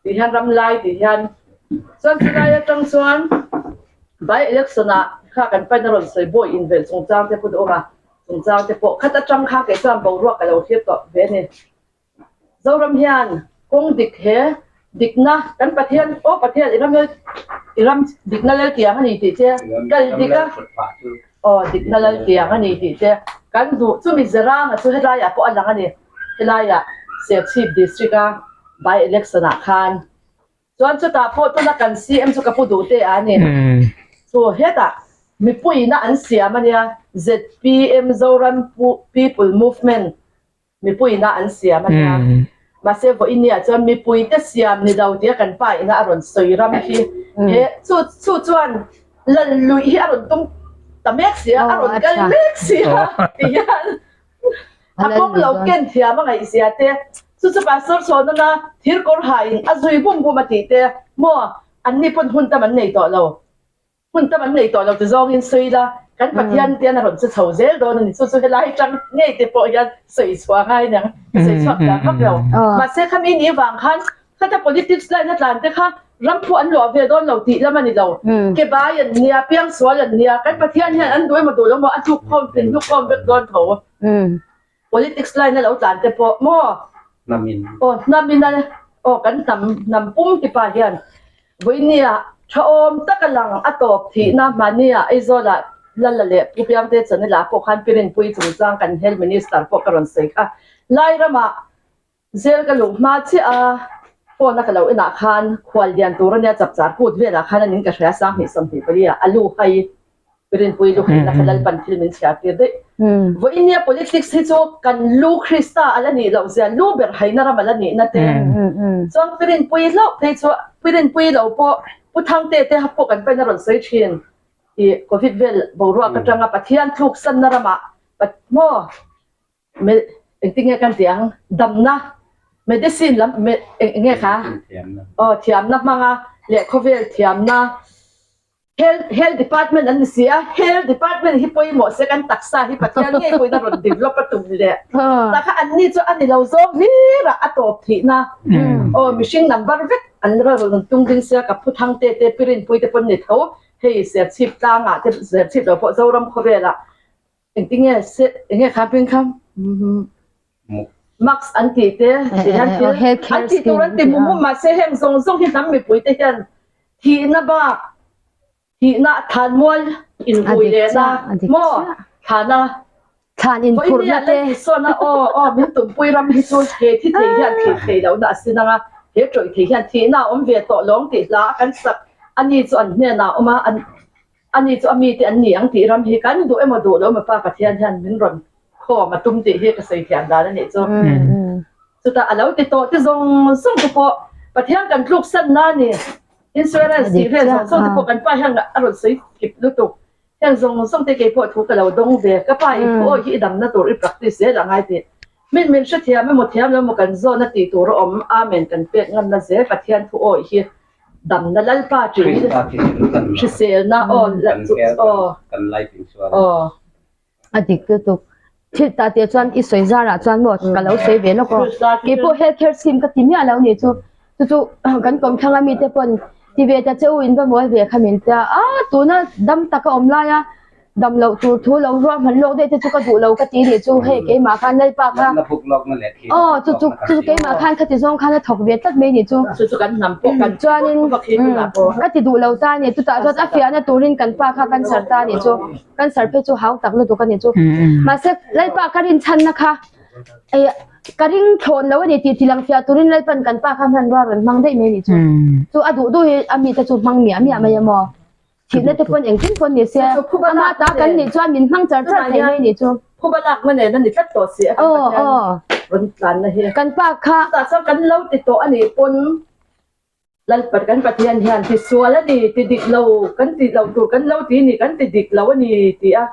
tih hian ram lai tih hian chuan chulai atang chuan by election ah kha kan pain a rawn sawi bawi invelh chungchang te pawh a awm a chungchang te pawh khat atang kha kei chuan boruak ka lo hriat tawh ve a ni. Zoram hian kawng dik he dikna kan Pathian aw Pathian i ram lal i ram dikna lal tiang a ni tih che kal dik a aw dikna lal tiang a ni tih che kan duh chumi zeranga chu helaiah pawh a lang a ni helaiah Serchhip district a by election ah khan Chuan chutah pawh tuna kan CM chu ka pu duh teh a ni. Chu hetah mipuiina an siam a nia, zpm Zoram People Movement mipuiina an siam a nia. Mahse vawinia chuan mipuite siam ni lo tia kan pa ina a rawn sawi ram hi he chu chu chuan lal luih hi a rawn tum ta mek si a, a rawn kal mek si a ti hian A kawng lo ken thiam a ngaihzia te, chu chu Pastor Sawnana thir kawr hain a zui bum bum a tih te maw anni pawn hun tam an nei tawh lo. Hun tam an nei tawh lo ti zawngin sawi la, kan Pathian tian a rawn che chho zel dawn a ni. Chu chu helai tang ngei te pawh hian sawi chhuah ngai niang, ka sawi chhuak thiam vak lo. Mahse khami ni vang khan Khata politics line a tlan te kha ram phu an luah ve dawn lo tih lam a ni lo. Ke bai an nia, piangsual an nia, kan Pathian hian an duh emaw duh lo maw a tluk khawm thin hluk khawm vek dawn tho. Politics line a lo tlan te pawh maw? Hnam in. Aw hnam in a aw kan hnam hnam pum ti pa hian vawinia tha awm tak a lang a tawp thihna mahnia Aizawl ah Lala leh Pu Piangte Chanel ah pawh khan Pi Rinpuii chungchang kan Health Minister pawh ka rawn sawi kha Lairamah Zel ka luh hma chiah a, phone a ka lo enah khan khual lian tur a nia chapchar kut velah khan a nin ka hria 2024 ah a lu hai Rinpui lu haina kha Lalpan thil min chhiar tir daih. Vawiin nia politics hi chu kan lu Krista a la nih loh zia lu ber haina ram a la nihna te chuan Pi Rinpui hlauh phei chu Pi Rinpui lo pawh Pu Thangte te pawh kan pain a rawn sawi thin i covid vel boruak atanga Pathian tluksanna ramah maw Engtin nge kan tih ang? Damna, medicine lam eng eng nge kha? Aw thiamna hmanga leh khawvel thiamna. Health Health Department an ni si a, Health Department hi pawimawh se kan taksa hi Pathian ngei pawhin a rawn develop a tum leh tak kha anni chu a ni lo zawng hlir a, a tawp thihna aw mihring number vek an rawn tung ding sia ka phu thang te te Pirinpui te pawn ni tho hei Serchhip tlangah te Serchhip lo pawh Zoram khawvelah Engtinge se enge kha peng kha mask an tih te ti hian thil an tih tur an ti mum mum mahse heng zawng zawng hi hnam mipui te hian thihna bak thihna thanmual inhui lehna maw thlana thlan inphurhna te sawn a aw aw min tumpui ram hi chu he thi thei hian thih thei lohna a sin anga he tawih thei hian thihna a awm ve tawh lawng tih hla kan sak ani chu an hnenah a awm a an Ani chu a mite an ni ang tih ram hi kan duh emaw duh lo emaw Pa Pathian hian min rawn khawm a tum tih hi ka sawi thiam dan a nih chu. Chutah a lo ti tawh te zawng zawng te pawh Pathian kan tluk san na a ni. Insurance tih vel zawng zawng te pawh kan pa hian a rawn sawi kip lutuk. Heng zawng zawng te kei pawh thu ka lo dawng ve. Ka pa in thu awi hi i damna tur i practice zel a ngai tih. Min min hrethiam emaw thiam lo emaw kan zawn a tih tur a awm. Amen kan pek ngamna zel Pathian thu awi hi Damna Lalpa ṭih hi hriselna aw aw aw. A dik lutuk. Thil tah teh chuan i sawi zarah chuan maw ka lo sawi ve lawk aw. Keipawh health care scheme ka ti miah lo nih chu. Chu chu kan kawmthlang a mite pawn ti ve ta che u in va mawi ve kha min tia a tuna dam taka awm laia Dam loh tur thu lo ruahman lawk daih te chu ka duh lo ka ti nih chu hei keimah khan Lalpa kha aw chu chu chu keimah khan khati zawng khan a thawk ve tlat mai nih chu chuanin ka ti duh lo ta nih chutah chuan a fiahna turin kan pa kha cancer ta nih chu cancer phei chu hau tak lutuk a nih chu mahse Lalpa ka rinchhanna kha ka ring thlawn lo a ni tih tilang fiah turin Lalpan kan pa kha hmanrua rawn hmang daih mai nih chu chu a duh duh hi a mite chu hmang miah miah mai a maw. Thihna te pawn engtin pawn ni se, ama ta kan nih chuan min hmang char char thei mai nih chu. Phuba lakna nen a ni tlat tawh si a kan Pathian rawn tlanna hi. Kan pa kha. Chutah chuan kan lo ti tawh a nih pawn Lalpa kan Pathian hian ti sual a ni, ti dik lo, kan ti lo tur kan lo ti ni, kan ti dik lo a ni ti a.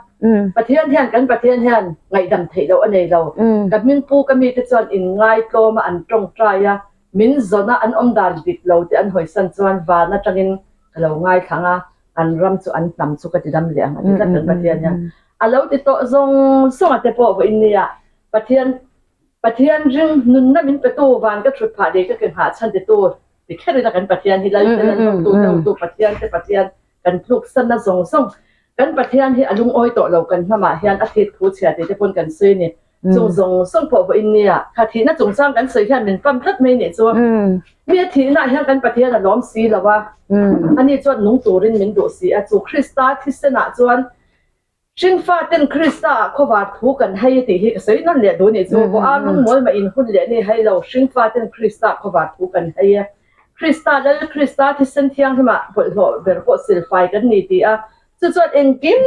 Pathian hian kan Pathian hian ngaihdam theih loh a nei lo. Ka hmingpu ka mite chuan inngaitlawm a an tawngtai a, min zawn a an awm dan dik lo te an hawisan chuan van atangin ka lo ngaithlang a, an ram chu an hnam chu ka ti dam leh ang a ti tlat kan Pathian hian a lo ti tawh zawng zawng a te pawh vawiin nia Pathian Pathian ring nunna min petu van ka thut phah leh ka ke nghah chhan titu ti kher ila kan Pathian hi Lal te Lal hotu te hotu Pathian te Pathian kan tluk sanna zawng zawng kan Pathian hi a lungawi tawh lo kan hnamah hian a thik thu chhia tih te pawn kan sawi a ni. Chung zawng zawng pawh vawiin nia kha thihna chungchang kan sawi hian min pam tlat mai nih chu mi a thihnaah hian kan Pathian a lawm si lo a, ani chuan nung turin min duh si a, chu Krista thisenah chuan hringfa ten Krista ah khawvar thu kan hai tih hi ka sawi nawn leh duh nih chu, vaw a lungmawl mah in hun leh ni hai lo hringfa ten Krista ah khawvar thu kan hai e, Krista Lal Krista thisen thianghlimah bawlhhlawh ber pawh silfai kan ni ti a, Chu chuan engkim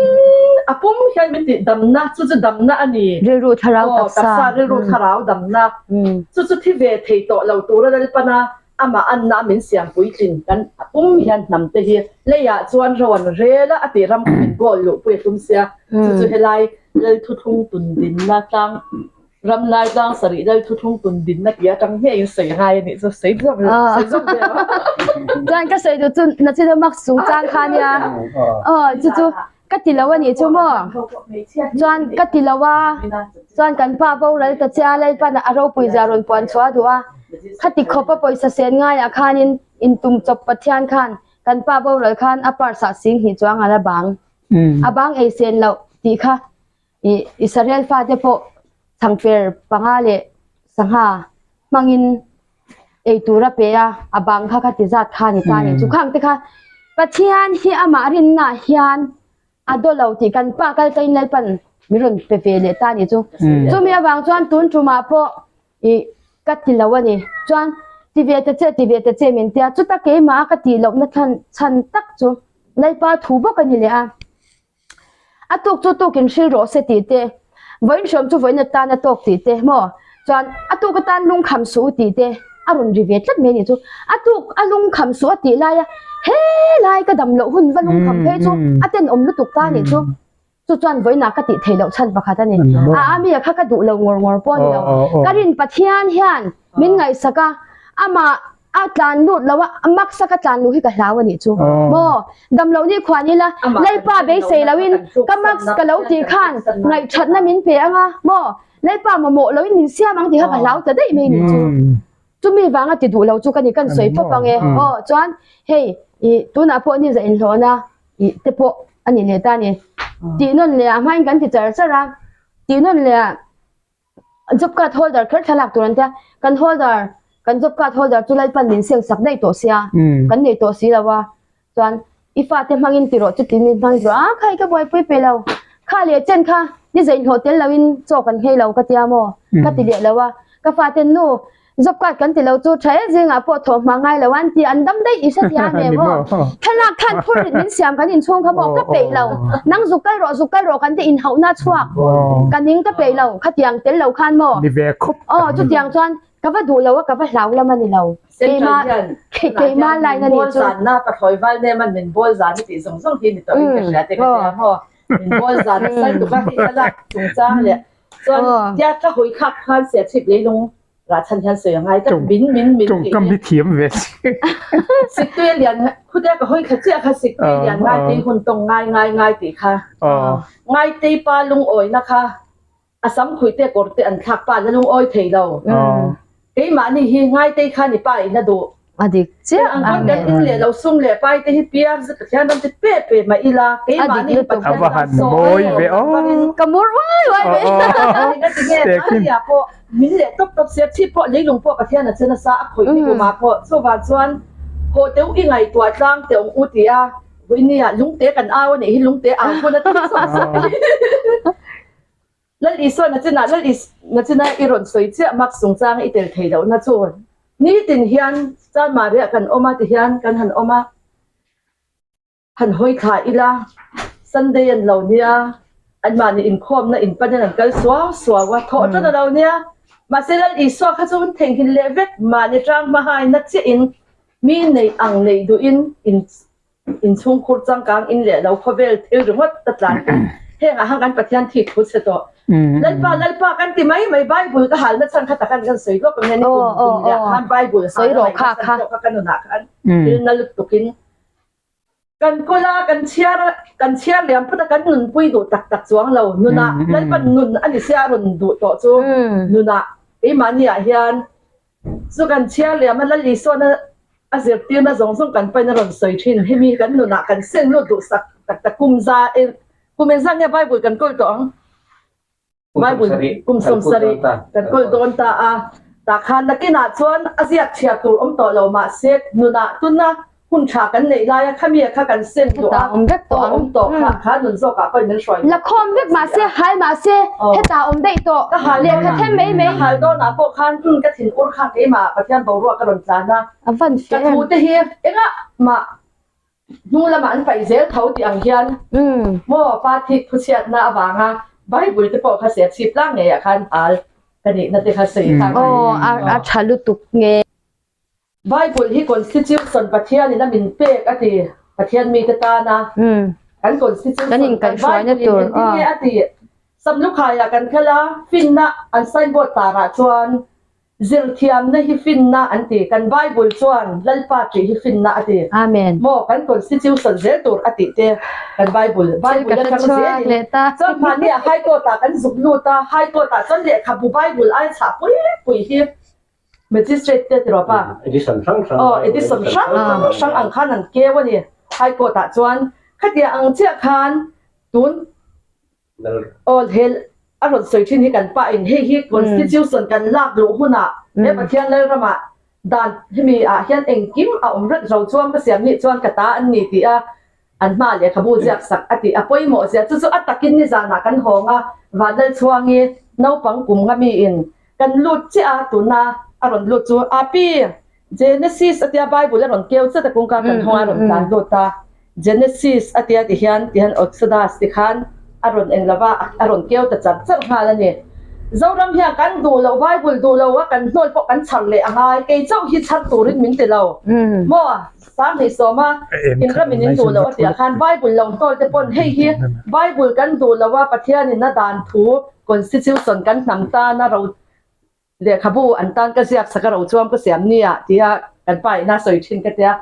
a pum hian min tih damna, chu chu damna a ni. Rilru thlarau taksa. Taksa rilru thlarau damna. Chu chu thi ve thei tawh lo tura Lalpana amah anna min siam puitlin kan a pum hian hnam te hi leiah chuan ro an rel a, a tih ram kha min goal luhpui a tum sia. Chu chu helai Lalthuthlung tundinna tlang Ram lai tlang sarih lal thuthlung tun dinna tih atang ngeiin sawi ngai a nih chu sawi zawk sawi zawk ve a. Chuan ka sawi duh chu Nachina Max chungchang kha nia. Aw chu chu ka ti lo a nih chu maw. Chuan ka ti lo a chuan kan pa boral ta che a Lalpan a ropui zia rawn puan chhuah a duh a. Khati khawpa pawisa sen ngaiah khanin intum chawp Pathian khan kan pa boral khan a purse ah sing hnih chuang a la bang. A bang ei sen loh tih kha Ih Israel fate pawh changper panga leh sangha hmangin ei tur a pe a, a bang kha kha ti zat kha a ni ta a ni. Chu khang te kha Pathian hi amah rinnaah hian a daw lo tih kan pa kal tlaiin Lalpan min rawn pe ve leh ta a ni chu. Chumi avang chuan tun tumah pawh ih ka ti lo a ni. Chuan ti ve ta che ti ve ta che min tia chuta keimah a ka tih lohna chhan tak chu Lalpa thu bawk a ni leh a. A tuk chu tukin hril rawh se tih te, vawiin hrawm chu vawiin atan a tawk tih te maw? Chuan a tuk atan lungkham suh u tih te a rawn ri ve tlat mai a nih chu. A tuk a lungkham suh a tih laia helai ka dam loh hun va lungkham phei chu a tenawm lutuk ta a nih chu. Chu chuan vawiinah ka tih theih loh chhan pakhat a ni. A ami a kha ka duh lo ngawr ngawr pawh a ni lo. Ka rin Pathian hian min ngaihsak a, amah. A tlan lut lo a, a max a ka tlan luh hi ka hlau a nih chu. Maw? Dam loh ni khuan ila, Lalpa beisei loin ka max ka lo tih khan ngaihthatna min pe anga maw? Lalpa mamawh loin min siam ang tih kha ka hlau ta daih mai nih chu. Chumi vanga ti duh lo chu ka ni, kan sawi pawp ang e. Aw, chuan hei ih tunah pawh ni za inhlawhna ih te pawh a ni leh ta a ni. Tih nawn leh ah hmain kan ti char char a, tih nawn leh ah Job card holder kher thlalak tur an tia, kan holder kan job card holder chu Lalpan min seng sak daih tawh sia, kan nei tawh si lo a, chuan i fate hmangin ti rawh chuti min hmang rawh a khai ka buaipui pe lo, kha leh chen kha ni zeinhlawh tel loin chaw kan nghei lo ka tia maw ka ti leh lo a, ka faten nu Job card kan ti lo chu tha e zingah pawh thawh hma ngai lo an ti an dam daih i hre thiam em aw. Thlalak khan phurrit min siam kan inchhung kha maw ka peih lo nang zuk kal rawh zuk kal rawh kan ti inhauhna chhuak ka ning ka peih lo khatiang tel lo khan maw aw chutiang chuan ka va duh lo a ka va hlau lam a ni lo keimah keimah line a nih chu. Rah chhan hian sawi a ngai tlat min min min tih Tawngkam hi thiam ve si. Siktui a lian khutia ka hawi kha chiah kha siktui lian ngai tei hun tawng ngai ngai ngai tih kha ngai tei pa lungawina kha a sam khuih te kawr te an thlak pa la lungawi thei lo keimahni hi ngai tei kha ni pa in a duh A dik chiah ang pawn kan in leh lo sum leh pai te hi piar zet Pathian ram te pe pe mah ila keimahni hi Pathian tan sawi lo ka mur uai uai mai Tinge mahnia pawh min leh tawp tawp sia chhip pawh leilung pawh Pathian a che nasa a khawih ni kumah pawh chuvang chuan haw teuh i ngaihtuah tlang teh awm u tia vawinia lungte kan au a nih hi lungte au hun a ti sawk sawk hi. Lal Isua nachinah Lal Is nachina i rawn sawi chiah mak chungchang i tel thei lohna chu nitin hian Chanmariah kan awm a tihian kan han awm a, han hawi thla ila Sunday an lo nia, anmahni inkhawmna inpanin an kal suau suau a, thawh tan a lo nia. Mahse Lal Isua kha chu hun theihnghilh leh vek mahni tang hmahaina chiahin mi neih ang neih duhin in Inchhungkhur changkang in leh lo khawvel thil ringawt ta tlan chu hengah han kan Pathian thik thu chhe tawh. Lalpa Lalpa kan ti mai mai Bible ka halna chhan kha takan kan sawi lawk ang hian kum kum leh khan Bible halna ngaihna chhan pawh kha ka nunah khan thil na lutukin kan kawl a kan chhiar a kan chhiar liam phawt a kan nunpui duh tak tak chuang lo nunah Lalpan nun a ni sia a rawn duh tawh chu nunah keimahni ah hian Chu kan chhiar liam a Lal Isuan a a zirtirna zawng zawng kan pain a rawn sawi thin. Hemi kan nunah kan seng lut duh sak tak tak kum za eng kum engzat nge Bible kan kawl tawh ang? Bible kum 70 kan kawl dawn ta a. Tah khan nakinah chuan a ziak chhiar tur awm tawh lo mahse nunah tuna Hun tha kan neih laia khami a kha kan sen duh a, Hetah awm vek tawh ang. Awm tawh kha, kha nun zawkah pawhin min hruai La khawm vek mahse, hal mahse, hetah awm daih tawh. Ka hal Lehkha them mai mai. Ka hal dawnah pawh khan um ka thin ur kha keimah Pathian boruak ka rawn tlan a. A van Ka fe. thu te hi engah mah hnung lamah an paih zel tho tih ang hian maw pa thik phuchhiatna avanga Bible te pawh kha se chhip tlang ngeiah khan hal ka nihna te kha sawi kha. Aw a tha lutuk nge. Bible hi Constitution Pathianin a min pek a ti, Pathian mite tana kan Constitution kan Bible in engtin nge a ti? Samlukhaiah kan kal a, finna an signboard tarah chuan zirthiamna hi finna an ti, kan Bible chuan Lalpa ṭih hi finna a ti. Amen. Maw kan Constitution zel tur a tih te kan Bible, Bible atang zelin chuan hmahni ah High Court ah kan zuk lut a, High Court ah chuan lehkhabu Bible ai chhah pui pui hi Magistrate te tiraw pa? Edition hrang hrang. Aw, edition hrang hrang ang khan an keu a ni. High Court ah chuan khatia ang chiah khan tun aw he a rawn sawi thin hi kan pa in hei hi Constitution kan lak luh hunah he Pathian Lalramah dan hemi ah hian engkim a awm rat zo chuan ka siam nih chuan ka ta an ni tih a An hma lehkhabu ziak sak a tih a pawimawh zia chu chu a takin nizanah kan hawng a, Vanlalchhuangi naupang kum nga miin kan lut chiah a, tuna a rawn lut chu Api, Genesis a tia Bible a rawn keu chat a kawngka kan hawng a rawn tlan lut a, Genesis a tia ti hian ti hian Exodus ti khan a rawn eng lova a rawn keu ta char char nghal a ni. Zoram hian kan duh loh Bible duh lo a kan hnawl pawh kan chhar leh a ngai, kei chauh hi chhar turin min ti lo maw? Sanghnih sawma inramin in duh loh a tih ah khan Bible lo hnawl te pawn hei hi Bible kan duh loh a Pathianin a dan thu Constitution kan hnam tana ro lehkhabu an tan ka ziak sak a ro chuam ka siam nia tia Kan pa ina sawi thin ka tia.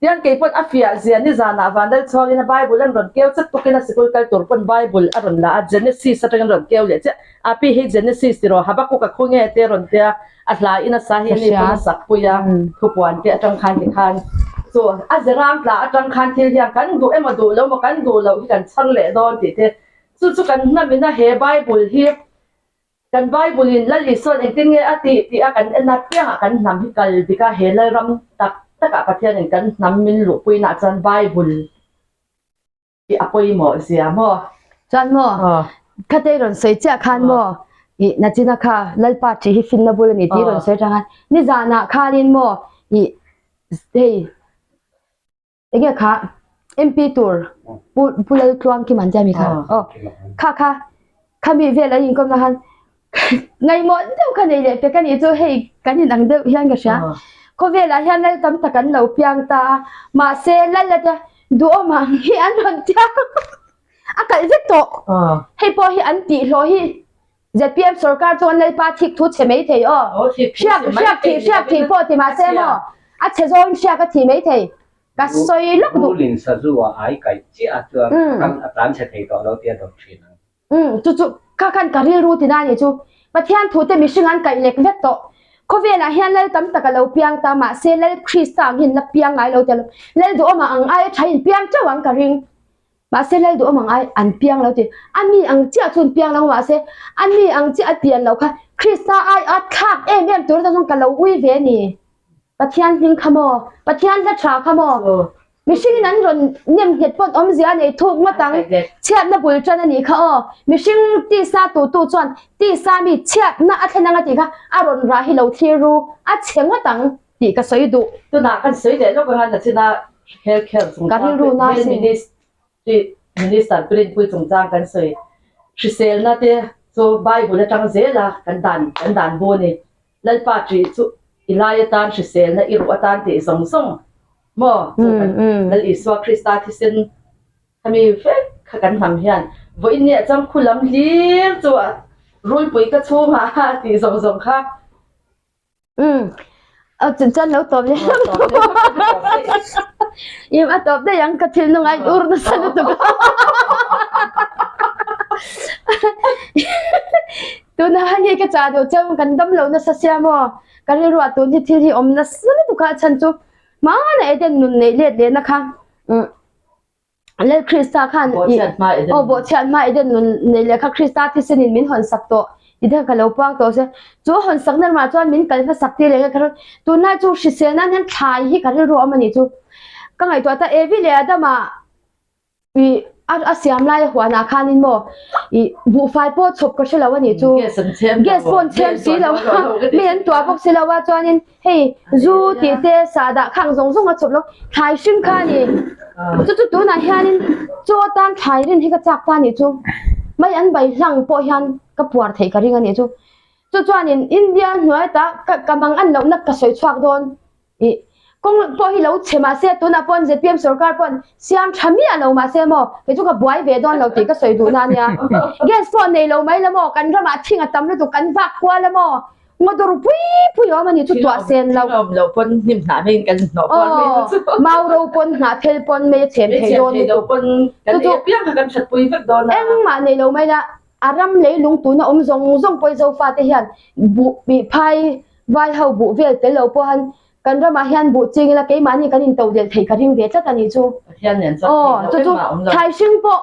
Tian kei pawn a fiah zia nizanah Vanlal chhuangin a Bible an rawn keu chat tukin a sikul kal tur pawn Bible a rawn la a, Genesis atangin a rawn keu leh chiah. A pi hi Genesis tiraw Habakkuk a khu nge te rawn tia a hla in a sa hi ani pawn a sak pui a, thupuan te atang khan tikhan chu a zerang tla atang khan thil hian kan duh emaw duh lo maw kan duh loh hi kan chhar leh dawn tih te chu chu kan hnamina he Bible hi Kan Bible-in Lal Isua'n engtin nge a tih tih a kan en a piangah kan hnam hi kal dik a, he Lalram tak takah Pathianin kan hnam min luhpuinaah chuan Bible hi a pawimawh zia maw? Chuan maw, Khatei rawn sawi chiah khan maw, ih Nachina kha Lalpa ṭih hi finna bul a ni tih rawn sawi atang khan nizanah khanin maw, ih hei, Enge kha MP tur Pu Pu Laltluang Kim an tia mi kha aw kha kha khami vel an inkawm na khan ngaihmawh deuh kha nei leh pek a nih chu hei kan in ang deuh hian ka hria khawvelah hian lal tam tak an lo piang ta a mahse lal la tia duhawm ang hi an rawn tia a kalh vek tawh hei pawh hi an tih hlawh hi ZPM sorkar chu an lalpa thik thu chhe mai thei aw. Hriak hriak thih hriak thih pawh ti mahse maw a chhe zawngin hriak a thih mai thei. Ka sawi lawk duh. Rulin sazu a ai kaih chiah a chuan kan a tlan chhe thei tawh lo tia dawt thin ang. Umm chu chu kha khan ka rilru ti na nih chu. Pathian thu te mihring an kaih lek vek tawh. Khawvelah hian lal tam tak a lo piang ta mahse Lal Krista ang hian la piang ngai lo tia lo. Lal duhawm ang aia tha in piang teuh ang ka ring. Mahse lal duhawm ang ai an piang lo ti. A mi ang chiah chu an piang lo mahse a mi ang chiah a pian loh kha Krista ai a thlak em em tur chuan ka lo ui ve a ni. Pathian hming kha maw? Pathian hla tha kha maw? Mihringin an rawn nem nghet pawn awmzia a nei thuk ngawt ang. Chhiatna bul tan a nih kha aw. Mihring tisa tutu chuan tisa mi chhiatna a thlen anga tih kha a rawn rah hi lo thlir ru a chhe ngawt ang. tih ka sawi duh. Tunah kan sawi leh lawk anga nachina health care chungchang health ministry minister Rinpuii chungchang kan sawi hriselna te chu bible atang zela kan dan kan dan bu a ni. Lalpa ṭih chu i lai atan hriselna i ruh atan tih zawng zawng maw chu kan Lal Isua Krista thisen khami vek kha kan hnam hian vawiin nge chuan khu lam hlir chu rulpui ka chhungah tih zawng zawng kha Umm a chan chan lo tawp leh im a tawp daih ang ka thil nung a in ur nasa lutuk a tuna hei ka chah duh cheu kan dam lo nasa sia maw ka rilru ah tun hi thil hi awm nasa lutuk a chhan chu hmanah Eden nun neih let leh na kha umm. Lal Krista khan aw bawhchhiat hma Eden nun nei leh kha Krista thisenin min hawn sak tawh ti te kha ka lo puang tawh se chu hawn sak na ramah chuan min kal hmasak tir leh nge ka rilru tunlai chu hrisel nan hian thlai hi ka rilru a awm a nih chu ka ngaihtuah ta Evi leh Adama ih a siam lai a huanah khanin maw ih buhfai pawh chhawp ka hrelo a nih chu gas pawh an chhem si lo a mi an tuah bawk si lo a chuanin Hei zu tih te sahdah khang zawng zawng a chawp lo thlai hring kha a ni. Chu chu tunah hianin chaw atan thlai rin hi ka chak ta a nih chu. Mai an bai hlang pawh hian ka puar theih ka ring a nih chu. Chu chuanin India hnuai ta ka ka mang an lohna ka sawi chhuak dawn ih kawng pawh hi lo chhe mahse tunah pawn zpm sorkar pawn siam tha miah lo mahse maw kei chu ka buai ve dawn lo tih ka sawi duhna a nia. Gas pawh nei lo mai la maw kan ramah thing a tam lutuk kan vak kual a maw Ngaw dawr pui pui awm a ni chu tuah sen lo. Thil awm lo pawn hnim hnah hmeiin kan hnawh kual mai chu chu. Mau ro pawn hnah phel pawn mei a chhem thei dawn lutuk. Lo pawn kan ei apiang kha kan that pui vek dawn a. Engmah nei lo mai la a ram leilung tuna awm zawng zawng pawh Zofa te hian buh phai vai ho buh vel tel lo pawh han kan ramah hian buh ching ila keimahni kan intoh delh theih ka ring ve tlat a nih chu. Pathian nen chuan theih loh engmah awm lo. Thlai hring pawh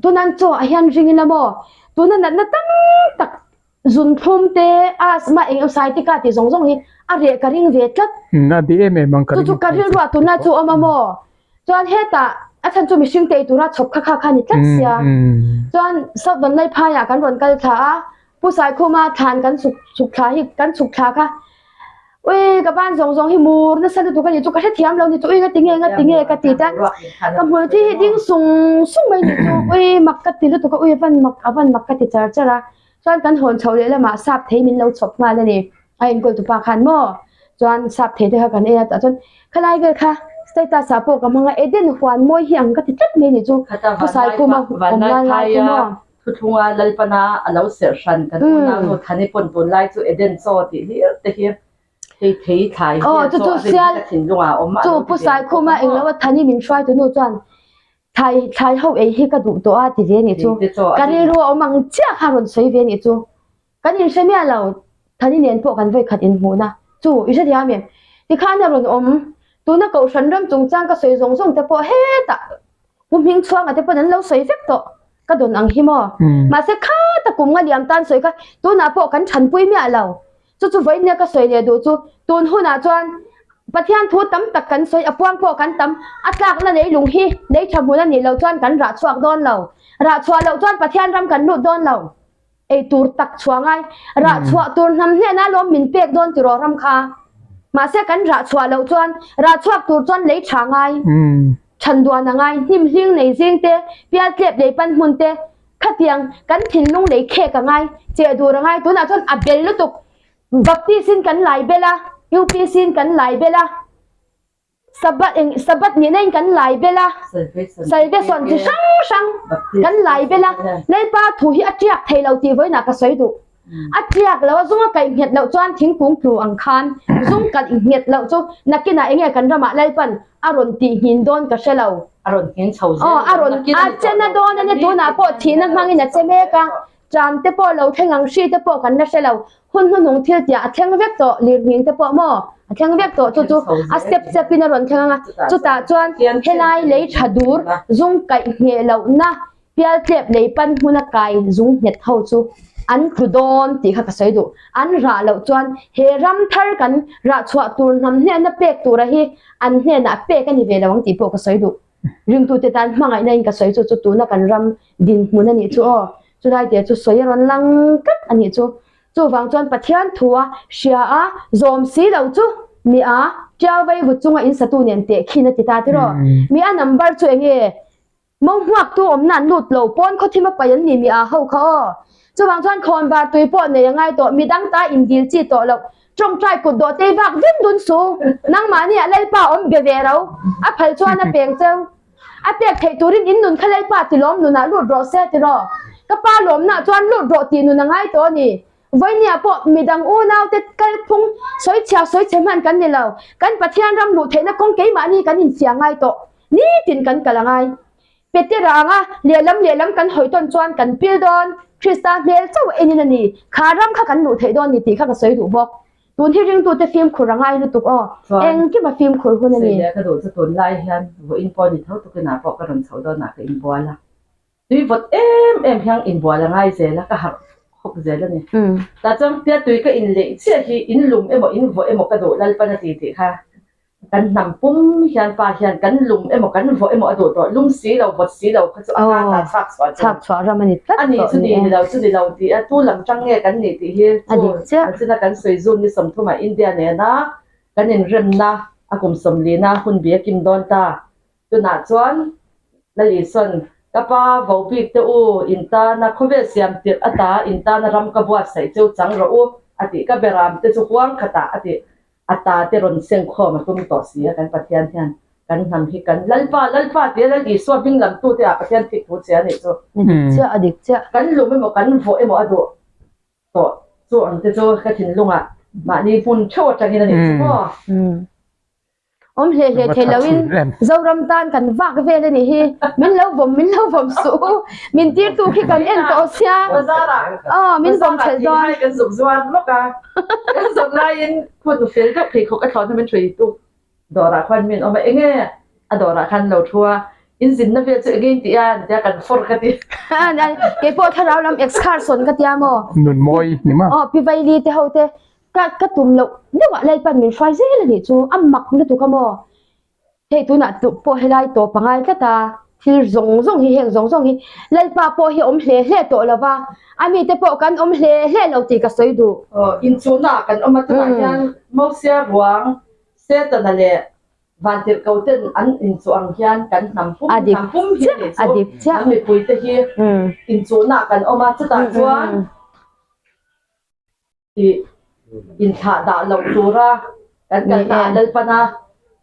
tunan chaw ah hian ring ila maw tuna natna tam tak Zunthlum te, asthma eng emaw sciatica tih zawng zawng hi a reh ka ring ve tlat. A di em em ang ka ring. Chu chu ka rilruah tunlai chu awm a maw? Chuan hetah a chhan chu mihring te ei tura chhawp kha kha kha ni tlat sia. Chuan South Vanlai phaiah kan rawn kal thla a, Pu Saikhuma thlan kan chhuk chhuk thla hi kan chhuk thla kha ui ka ban zawng zawng hi mur nasa lutuk a ni chu ka hrethiam lo ni chu ui nga tinge nga tinge ka ti ta ka hmul thi hi ding sung sung mai ni chu ui mak ka ti lutuk a ui a van mak a van mak ka ti char char a. Chuan kan hawn chhoh leh lamah sap thei min lo chhawp nghal a ni. A enkawl tupa khan maw? Chuan sap thei te kha kan ei a, tah chuan khalai vel kha status ah pawh ka hmang a, Eden huan mawi hi ang ka ti tlat mai a nih chu. Khawsai khuma awm lai lai chu maw? Thuthlunga Lalpana a lo serh hran kan unau nu Thani pawn tunlai chu Eden chaw tih hlir te hi. Hei thei thlai Aw hian chu chaw chu a rin sial hi ka thinlung ah a awm a, a chu lo Pu ti ve ang bawk Saikhuma a maw? englo a Thani min hruaitu nu chuan thlai thlai ho ei hi ka duh tawh a ti ve a nih chu. Thei te chaw a Ka rin. rilru a awm ang chiah kha a rawn sawi ve a nih chu. Kan inhre miah lo, Thani nen pawh kan vawikhat inhmuhna chu i hrethiam em? Tikhan a rawn awm, tuna Kohhran ram chungchang ka sawi zawng zawng te pawh hetah Pu Hmingchhuanga te pawn an lo sawi vek tawh ka dawn ang hi maw? Mahse khata kum nga liam tan sawi kha tunah pawh kan thanpui miah lo. Chu chu vawiin ka sawi leh duh chu tun hunah chuan Pathian thu tam tak kan sawi, a puang pawh kan tam, a tlakna leilung hi lei tha hmun a nih loh chuan kan rah chhuak dawn lo. Rah chhuah loh chuan Pathian ram kan lut dawn lo. Ei tur tak chhuah ngai. Rah chhuah tur hnam hnenah lawm min pek dawn tiraw ram kha. Mahse kan rah chhuah loh chuan rah chhuak tur chuan lei tha ngai. Chhan duan a ngai. Hnim hling nei zing te, pial tlep lei pan hmun te, khatiang kan thinlung lei khek a ngai, cheh dur a ngai. Tunah chuan a bel lutuk. Baptist in kan lai bel a, UPC in kan lai bel a. Sabbath eng Sabbath nihna in kan lai bel a, Salvation chi hrang hrang kan lai bel a, Lalpa thu hi a tiak thei lo tih vawiinah ka sawi duh. A tiak lo a zung a kaih nghet loh chuan thingkung tlu ang khan zung kaih nghet loh chu nakinah enge kan ramah Lalpan a rawn tih nghin dawn ka hre lo. A rawn nghin chho zel Aw a rawn a che na dawn a nia tunah pawh thihna hmangin a che mek a, Ṭam te pawh lo thleng ang hri te pawh kan la hre lo. Hun hnuhnung thil tiah a thleng vek tawh, lirnghing te pawh maw a thleng vek tawh chu chu a step step in a rawn thleng ang a. Chutah chuan helai lei tha dur zung kaih ngheh lohna pial tlep lei pan hmuna kai zung nghet ho chu an tlu dawn tih kha ka sawi duh. An rah loh chuan he ram thar kan rah chhuah tur hnam hnehna pek tura hi an hnenah pek a ni ve lo ang tih pawh ka sawi duh. Ringtute tan hmangaihna in ka sawi chu chu tuna kan ram dinhmun a nih chu aw. Chulai te chu sawi a rawn lang tlat a nih chu. Chuvang chuan Pathian thua hria a zawm si lo chu mi a tiau vei vut chunga in satu nen teh khin a ti ta tiraw. Mi a number chu enge mo hmuaktu awmna an lut lo pawn khawthim a pai an ni mi a ho kha aw. Chuvang chuan khawnvar tui pawh nei a ngai tawh midang ta indil chi tawh loh Tawngtai kut dawh tei vak dun dun su. Nangmahni ah Lalpa awm be ve ro. A phal chuan a peng cheu. A pek theih turin in nun kha Lalpa ti lawm nunah lut rawh se ti rawh. Ka pa lawmnah chuan lut rawh tih nun a ngai tawh a ni. Vawinia pawh midang unaute kalphung sawichhia sawichhe hman kan ni lo. Kan Pathian ram luh theihna kawng keimahni kan infiah ngai tawh. Nitin kan kal a ngai. Petera anga lehlam lehlam kan hawi tawn chuan kan pil dawn, Krista hmel chauh enin a ni, kha ram kha kan luh theih dawn ni tih kha ka sawi duh bawk. Tun hi ringtute fimkhur a ngai lutuk aw, engkima fimkhur hun a ni. Sawi leh ka duh chu tunlai hian vawiin pawh ni tho tukin ah pawh ka rawn chhoh dawn ah ka inbual a, tui vawt em em hian inbual a ngai zel a, ka harh khawp zel a ni. Tah chuan tia tui ka inleih chiah hi in lum emaw in vawh emaw ka duh Lalpan a ti tih kha Kan hnam pum hian pa hian kan lum emaw kan vawh emaw a duh tawh, lum si lo vawt si lo kha chu a kha ta chhak chhuah chu. Chhak chhuah ram a ni tlat A ni tawh chu ni ni e. ni lo chu ni lo tih a tu lam tang nge kan nih tih hi A chu dik chiah. an china kan sawi zun ni sawmthumah India nena kan inremna a kum sawmlina hun bi a kim dawn ta. Tunah chuan Lal Isuan ka pa vo bik te u in tana khawvel siam tirh ata in tana ram ka buatsaih cheu chang rawh u a tih ka beram te chu huang khatah a tih A ta te rawn seng khawm a tum tawh si a, kan Pathian hian kan hnam hi kan Lalpa, Lalpa tia Lal Isua hming lam tu te ah Pathian thik thu che a nih chu. A dik chiah, a dik chiah. Kan lum emaw kan vawh emaw a duh tawh chu ang te chu ka thinlung ah mahni hmun theuh atangin a nih chu maw. Awm hle hle thei loin Zoram tan kan vak vel a nih hi. Min lo vawm, min lo vawm suh u. Min tirtu khi kan en tawh sia. Aw, min vawm thelh dawn. Kan zuk zuan lawk a. Kan zuk laiin khun fel deuh pheikhawk a thlawn kha min hrui tu dawrah khuan min awm a. Enge a dawrah khan lo thu a. In zinna vel chu enge in tih a? An tia kan fawr ka ti. Keipawh thlarau lam excursion ka tia maw? Nun mawi ni ma. Aw, Pi Vaili te ho te Ka ka tum loh deuhah Lalpan min hruai zel a nih chu a mak lutuk a maw? Hei tunah tu pawh helai tawp a ngai tlat a, thil zawng zawng hi heng zawng zawng hi Lalpa pawh hi awm hle hle tawh lo va, a mite pawh kan awm hle hle lo tih ka sawi duh. Aw, inchhunah kan awm a, tunah hian Mosia ruang, Setana leh Vantirhko ten an inchuh ang hian kan hnam pum hnam pum hi a nih chu, hnam mipuite hi inchuhnaah kan awm a, chutah chuan Tih inthlah dah loh tura kan kalna ah Lalpan a,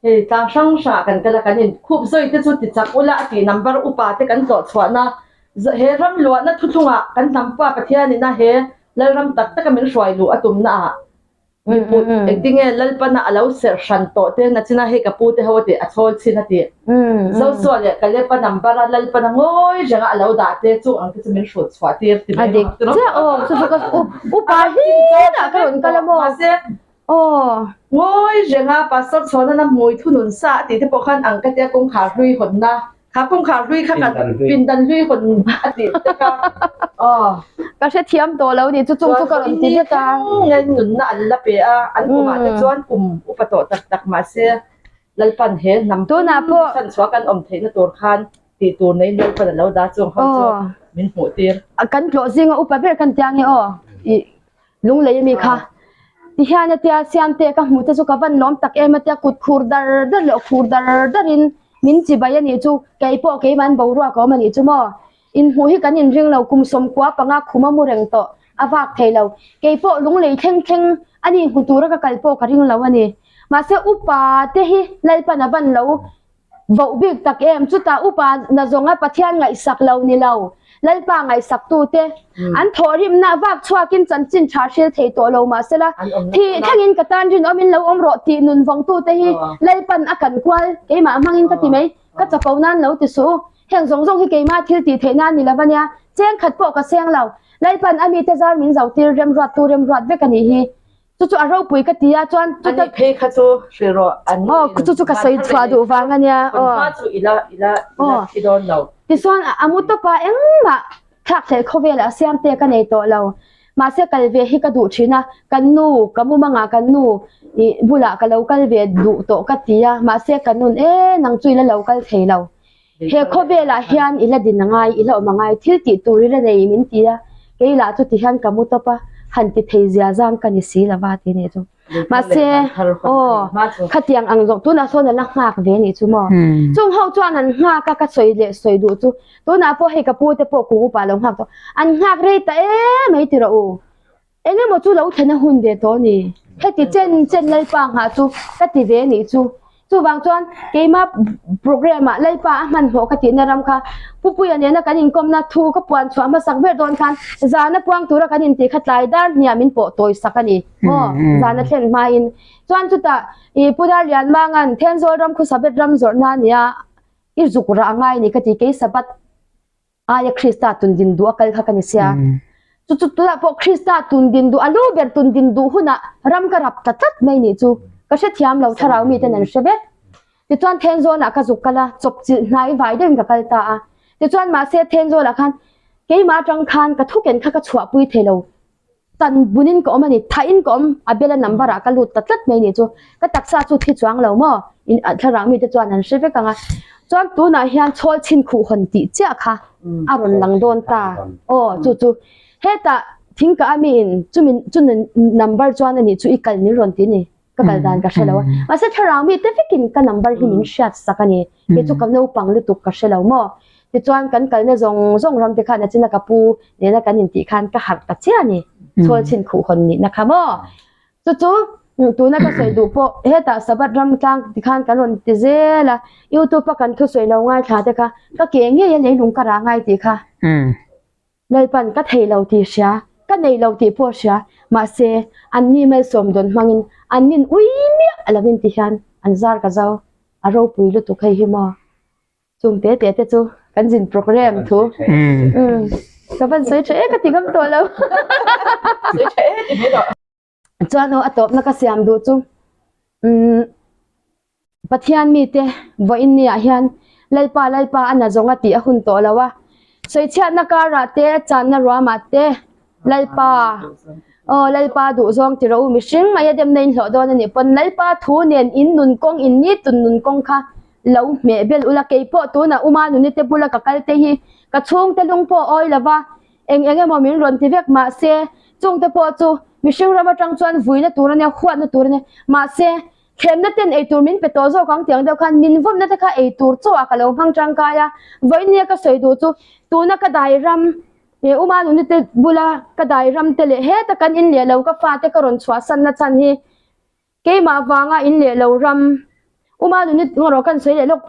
hei tlang hrang hrangah kan kal a, kan in khup zawi te chu ti chak ula a tih number upa te kan tlawh chhuahna he ram luahna thuthlungah kan hnampa Pathianin a he Lalram tak taka min hruai luh a tumna ah. Mipui engtinge Lalpana a lo serh hran tawh te nachina hei ka pu te ho a ti a chhawl chhin a ti. Zosua leh Kalepa number a Lalpana ngawi renga a lo dah te chung ang te chu min hrut chhuah tir ti mai A dik chiah aw chu chu ka upa hlir ah ka rawn kal a maw? Mahse ngawi renga Pastor Chhuanana hmui thunun sa a tih te pawh khan ang ka tia kawngkhar hlui hawnna Kha kawngkhar hlui kha kan pindan hlui hawn a tih tek a. Aw. Ka hrethiam tawh lo ni chu chung chu ka rawn ti vek a. Chuan nunna an la pe a, an kumah te chuan kum upa tawh tak tak mahse Lalpan he hnam Tunah pawh chhan chhuah kan awm theihna tur khan tih tur neiin Lalpan a lo dah chung ho chu min hmuh tir. Kan tlawh zinga upa ber kan tia nge aw i Lunglei ami kha tihian a tia Siamte ka hmu te chu ka van lawm tak em a tia kut khur dar dar leh khur dar dar in min chibai a nih chu keipawh keimah an boruak a awm a nih chu maw inhmuh hi kan inring lo kum sawmkua panga khum a mu reng tawh a vak thei lo keipawh lunglei thleng thleng a ni hmu tura ka kal pawh ka ring lo a ni mahse upa te hi Lalpan a van lo Voh bik tak em? Chutah upa na zawnga Pathian ngaihsak lo ni lo, Lalpa ngaihsaktute an thawhrimna vak chhuakin chanchin tha hril thei tawh lo mahsela, thih thlengin ka tan rinawmin lo awm rawh tih nun vawngtute hi Lalpan a kan kual, keimah hmangin ka ti mai, ka chapo nan lo ti suh u. Heng zawng zawng hi keimah thil tih theih nan ni lo ania, cheng khat pawh ka seng lo. Lalpan a mite zar min zo tir remruattu remruat vek a nih hi. Chu chu a ropui ka ti a chuan chu ta phei kha chu hrilh rawh an aw chu chu ka sawi chhuah duh vang a nia aw hma chu ila ila ila thi dawn lo tichuan a mu tawp a engmah thlak hlelh khawvel ah siam te ka nei tawh lo mahse kal ve hi ka duh thin a kan nu ka mumangah kan nu ih bulah ka lo kal ve duh tawh ka ti a mahse ka nun e nang chu ila lo kal thei lo He khawvelah hian i la din a ngai, i la awm a ngai, thil tih tur i la nei min ti a, kei lah chu ti hian ka mu tawp a, han ti thei zia zang ka ni si lova ti nih chu. Mahse, aw, khatiang ang zawng tunah sawn a la nghak ve nih chu maw. Chung ho chuan an nghak a, ka sawi leh sawi duh chu, tunah pawh hei ka pu te pawh kum upa lo nghak tawh, an nghak rei ta em mai ti rawh u. Eng emaw chu lo thlen a hun ve tawh a ni. Heti chen chen Lalpa nghah chu ka ti ve nih chu. Chuvang chuan keima programme ah Lalpa a hmanhmawh ka tihna ram kha Pupuia nena kan inkawmna thu ka puan chhuah hmasak ber dawn khan zana puang tura kan intih kha tlai dar hniah min pawh tawi sak a ni. Aw, zana thlen hmain. Chuan chutah i Pu Darlianmanga'n Thenzawl ram khu Sabbath ram zawrhna a nia, i zuk rah a ngai a ni ka ti kei Sabbath Aia Krista tun din duh a kal kha ka ni sia. Chu chu tunah pawh Krista tun din duh a lu ber tun din duh hunah ram ka rap ta tlat mai nih chu ka hrethiam lo thlarau miten an hre vek. Tichuan Thenzawnah ka zuk kal a, chawp chilh hnai vai deuhin ka kal ta a. Tichuan mahse Thenzawlah khan keimah atang khan ka thuken kha ka chhuahpui thei lo. Tan bunin ka awm a ni, thain ka awm, a bela number ah ka lut ta tlat mai nih chu, ka taksa chu thi chuang lo maw, in thlarau mite chuan an hre vek ang a, chuan tunah hian chhawl chhin khuh hawn tih chiah kha a rawn lang dawn ta, aw chu chu hetah thingkah a mi in chumi chu number chuan a nih chu i kal min rawn ti a ni, ka kal dan ka hre lo a, mahse thlarau mite vekin ka number hi min hriat sak a ni, kei chu ka naupang lutuk ka hre lo maw. Tichuan kan kalna zawng zawng ram te khan a china ka pu nena kan intih khan ka harh ta chiah a ni. Chhawl chhin khuh hawn nihna kha maw? Chu chu tuna ka sawi duh pawh hetah Sabbath ram tlang ti khan kan rawn ti zel a, YouTube a kan thusawi lo ngaithla te kha ka ke ngei a leilung ka rah ngai tih kha Lalpan ka thei lo tih hria, ka nei lo tih pawh hria, mahse anni malsawm dawn hmangin annin ui miah a lovin ti hian an zar ka zo a ropui lutuk hei hi maw? Chung te te te chu kan zin program thu. Ka van sawi tha e ka ti ngam tawh lo. Sawi tha e ti mai rawh. Chuan aw a tawpna ka siam duh chu umm Pathian mite vawiin ni ah hian Lalpa Lalpa a na zawng a tih a hun tawh lo a. Sawichhiatna karah te channa ruamah te Lalpa aw Lalpa duh zawng ti rawh u mihring mai a demna in hlawh dawn a nih pawn Lalpa thu nen in nun kawng in ni tun nun kawng kha lo hmeh bel ula kei pawh tunah Uma nuni te bula ka kal te hi ka chhungte lung pawh awi lova eng eng emaw min rawn ti vek mahse chungte pawh chu mihring ram atang chuan vuina tur ania huatna tur ania mahse Thlemna ten eitur min pe tawh zawk ang tiang deuh khan min vawmna te kha eitur chaw ah ka lo hmang tangkai a, vawinia ka sawi duh chu tuna ka dai ram he Uma nuni te bula ka dai ram te leh heta kan in leh lo ka fate ka rawn chhuahsan na chhan hi keimah vanga in leh lo ram Uma nuni erawh kan sawi leh lawk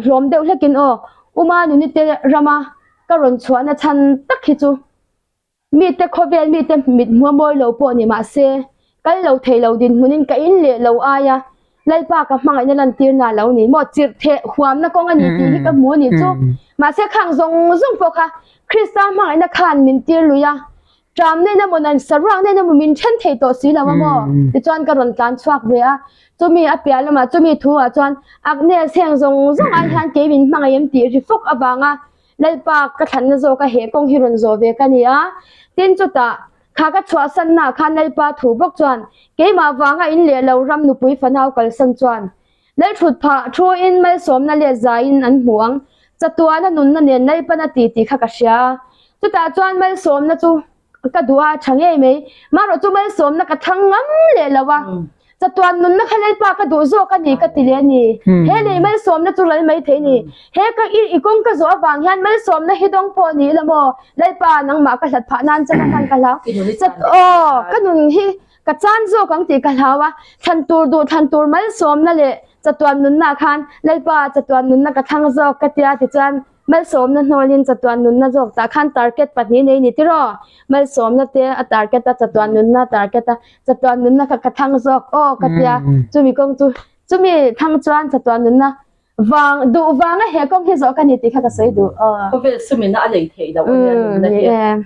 hlawm deuh hlekin aw Uma nuni te rama ka rawn chhuahna chhan tak hi chu Mite khawvel mite mit hmuh a mawi lo pawh ni mahse, Kal lo thei lo dinhmunin ka in leh lo aia Lalpa ka hmangaihna lantirna a lo ni maw? Chirh theh huamna kawng a ni tih hi ka hmu a nih chu. Mahse khang zawng zawng pawh kha Krista hmangaihna khan min tir lui a, ṭam nen emaw nan saruak nen emaw min then thei tawh si lo a maw? Tichuan ka rawn tlan chhuak ve a, chumi a piah lamah chumi thu ah chuan Agnes heng zawng zawng ai hian kei min hmangaih em tih ri fawk avanga Lalpa ka thlanna zawka he kawng hi rawn zawh ve ka ni a, tin chutah Kha ka chhuahsanna khan Lalpa thu bawk chuan keimah vanga in leh lo ram nupui fanau kalsan chuan Lalthut phah thu in malsawmna leh zaiin an hmu ang. Chatuana nunna nen Lalpan a ti tih kha ka hria a. Chutah chuan malsawmna chu ka duh a, a tha ngei mai. Marawh chu malsawmna ka thlang ngam leh lo a. Chatuan nunna kha Lalpa ka duh zawk a ni ka ti leh a ni. He lei malsawmna chu ral mai thei a ni. He ka i i kawng ka zawh avang hian malsawmna hi dawng pawh ni ila maw? Lalpa nangmah ka hlat phah nan che ka hman ka hlau. Chat aw ka nun hi ka chan zawk ang tih ka hlau a. Thlan tur duh thlan tur malsawmna leh chatuan nunna khan Lalpa chatuan nunna ka thlang zawk ka tia tichuan Malsawmna hnawlin chatuan nunna zawk tah khan target pahnih nei ni tiraw? Malsawmna te a target a, chatuan nunna a target a, chatuan nunna kha ka thlang zawk aw ka tia, chumi kawng chu chumi thlang chuan chatuan nunna vang duh vanga he kawng hi zawh ka ni tih kha ka sawi duh aw. Khawvel sumina a lei theih loh ania nunna hi.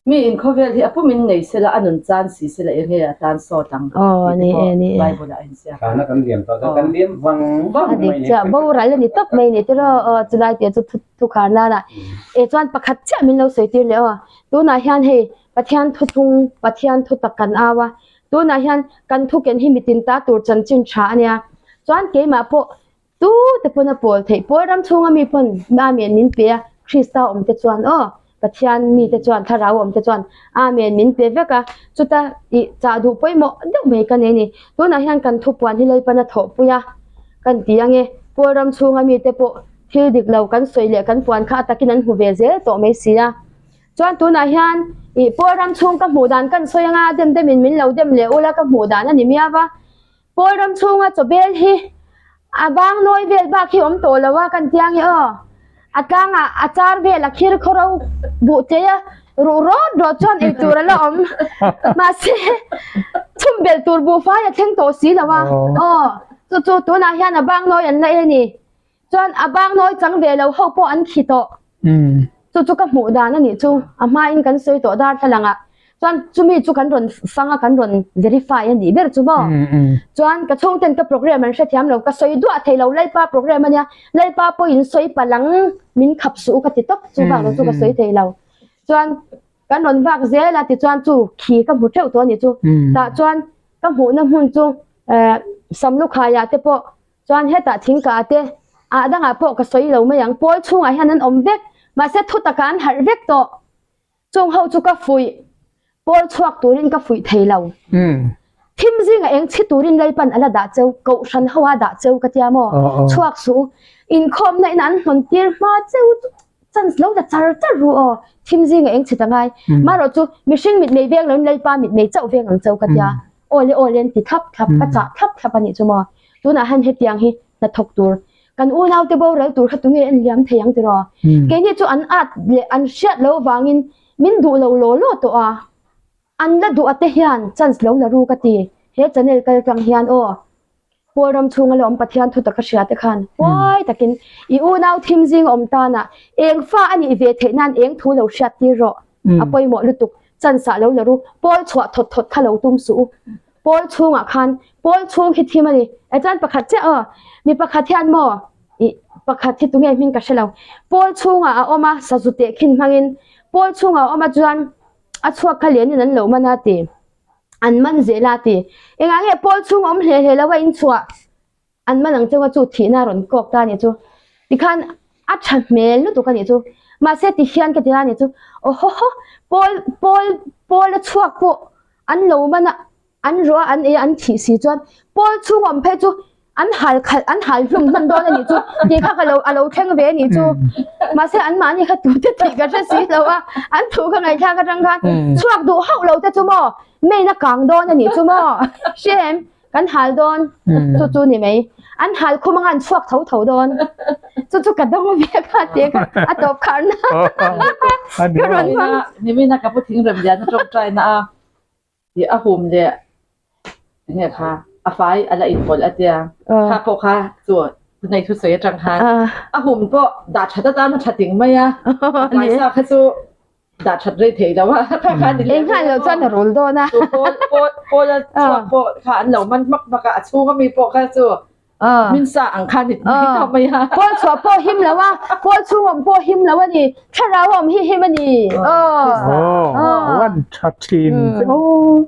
Mi in khawvel hi a pumin nei sela, a nun chan si sela eng nge a tan sawt ang tih te pawh Bible ah a inziak a. Thana kan liam tawh chuan kan liam vang vang mai a ni. A dik chiah, boral a ni tawp mai a ni tiraw aw chulai tih chu thu khar nana e chuan pakhat chiah min lo sawi tir leh aw. Tunah hian hei Pathian thuthlung, Pathian thu tak kan au a, tunah hian kan thuken hi mitin ta tur chanchin tha a nia. Chuan keimah pawh Tu te pawn a pawl theih pawl ram chhunga mi pawn Amen min pe a, Krista awm te chuan aw, Pathian mi te chuan Thlarau awm te chuan Amen min pe vek a, chuta ih chah duh pawimawh deuh mai ka nei a ni. Tunah hian kan thupuan hi Lalpan a thawhpui a kan ti ange, pawl ram chhunga mi te pawh thil dik lo kan sawi leh kan puan kha a takin an hmu ve zel tawh mai si a. Chuan tunah hian ih pawl ram chhung ka hmuh dan kan sawi anga dem demin min lo dem leh ula ka hmuh dan a ni miau a. Pawl ram chhunga chawbel hi a vang nawi vel bak hi awm tawh lo a kan tia nge aw. A tlangah a char vel a khir khaw ro buh chei a ruh rawt rawt chuan ei tur a la awm. Mahse chhum bel tur buhfai a thleng tawh si lo a. Aw chu chu tunah hian a vang nawi an la e ni. Chuan a bang nawi chang ve lo ho pawh an khi tawh. Chu chu ka hmuh dan a nih chu. A hmain kan sawi tawh darthlalang ah. Chuan chumi chu kan rawn fang a kan rawn verify a nih ber chu maw. Chuan ka chhungten ka program an hrethiam lo ka sawi duah thei lo Lalpa program a nia. Lalpa pawhin sawi palang min khap suh u ka ti tawp chu bak lo chu ka sawi thei lo. Chuan kan rawn vak zel a tichuan chu khi ka hmu theuh tawh a nih chu. Tah chuan ka hmuhna hmun chu Samlukhaiah te pawh Chuan hetah thingkah te ah dangah pawh ka sawi lo mai ang, pawl chhungah hian an awm vek, mahse thu takah an harh vek tawh. Chung ho chu ka fuih, pawl chhuak turin ka fuih thei lo. Thim zingah eng chhi turin Lalpan a la dah cheu, kohhran ho a dah cheu ka tia maw? Chhuak suh u, inkhawmna in an hlawn tir hma cheu chu chance lo la char char ru aw, thim zingah eng chhi ta ngai. Marawh chu mihring mitmei veng loin Lalpa mitmei chauh veng ang cheu ka tia. Awle awle an ti thlap thlap, ka chah thlap thlap a nih chu maw? Tunah hian hetiang hi hnathawk tur, kan unaute boral tur kha tunge en liam thei ang tiraw? Keini chu an at leh an hriat loh avangin min duh lo law law tawh a, an la duh ate hian chance lo la ru ka ti, he channel kal tang hian aw. Pawl ram chhunga la awm Pathian thu taka hria te khan huai takin i unau thim zing awm tana eng fa a nih ve theih nan eng thu lo hriat tir rawh. A pawimawh lutuk. Chance ah lo la ru. Pawl chhuah thawt thawt kha lo tum suh u. Pawl chhungah khan pawl chhung khi thim a ni. E chuan pakhat chiah aw. Mi pakhat hian maw i pakhat hi tunge hming ka hre lo. Pawl chhungah a awm a sazu teh khin hmangin pawl chhungah a awm a chuan a chhuak kha lianin an lo man a ti. An man zel a ti. Engah nge pawl chhung awm hle hle lo a in chhuah an man ang chunga chu thihna a rawn kawk ta a nih chu. Tikhan a tha hmel lutuk a nih chu. Mahse tihian ka ti a nih chu. Aw haw haw pawl pawl pawl a chhuak pawh an lo man a an ruah a an ei a an thih si chuan pawl chhung awm phei chu an hal khalh an hal hlum hman dawn a nih chu tih kha ka lo a lo thleng ve a nih chu mahse an mahni kha tute tih ka hre si lo a an thu ka ngaihthlak atang khan chhuak duh hauh lo te chu maw main a kang dawn a nih chu maw hre em kan hal dawn chu chu ni mai an hal khum anga an chhuak tho tho dawn chu chu ka dawng ve kha tih kha a tawp khar na ka rawn hmang nimina ka pu thing rem lian a tawngtai na a tih a hum leh. Tinge kha a fai a la inpawlh a tia. Kha pawh kha chu tunei thusawi atang khan a hum pawh dah that atan a tha ting mai a. Faisa kha chu dah that rei thei lo a. Kha kha ni leh. Engah lo chuan a rul dawn a. Chu pawl pawl pawl a chhuak pawh kha an lo man hmak hmak a, a chhung ami pawh kha chu Min sa ang khan i mai tawh mai a. Pawl chhuah pawh him lo a, pawl chhung awm pawh him lo a ni, thlarau awm hi him a ni. Aw, a van tha thin. Aw.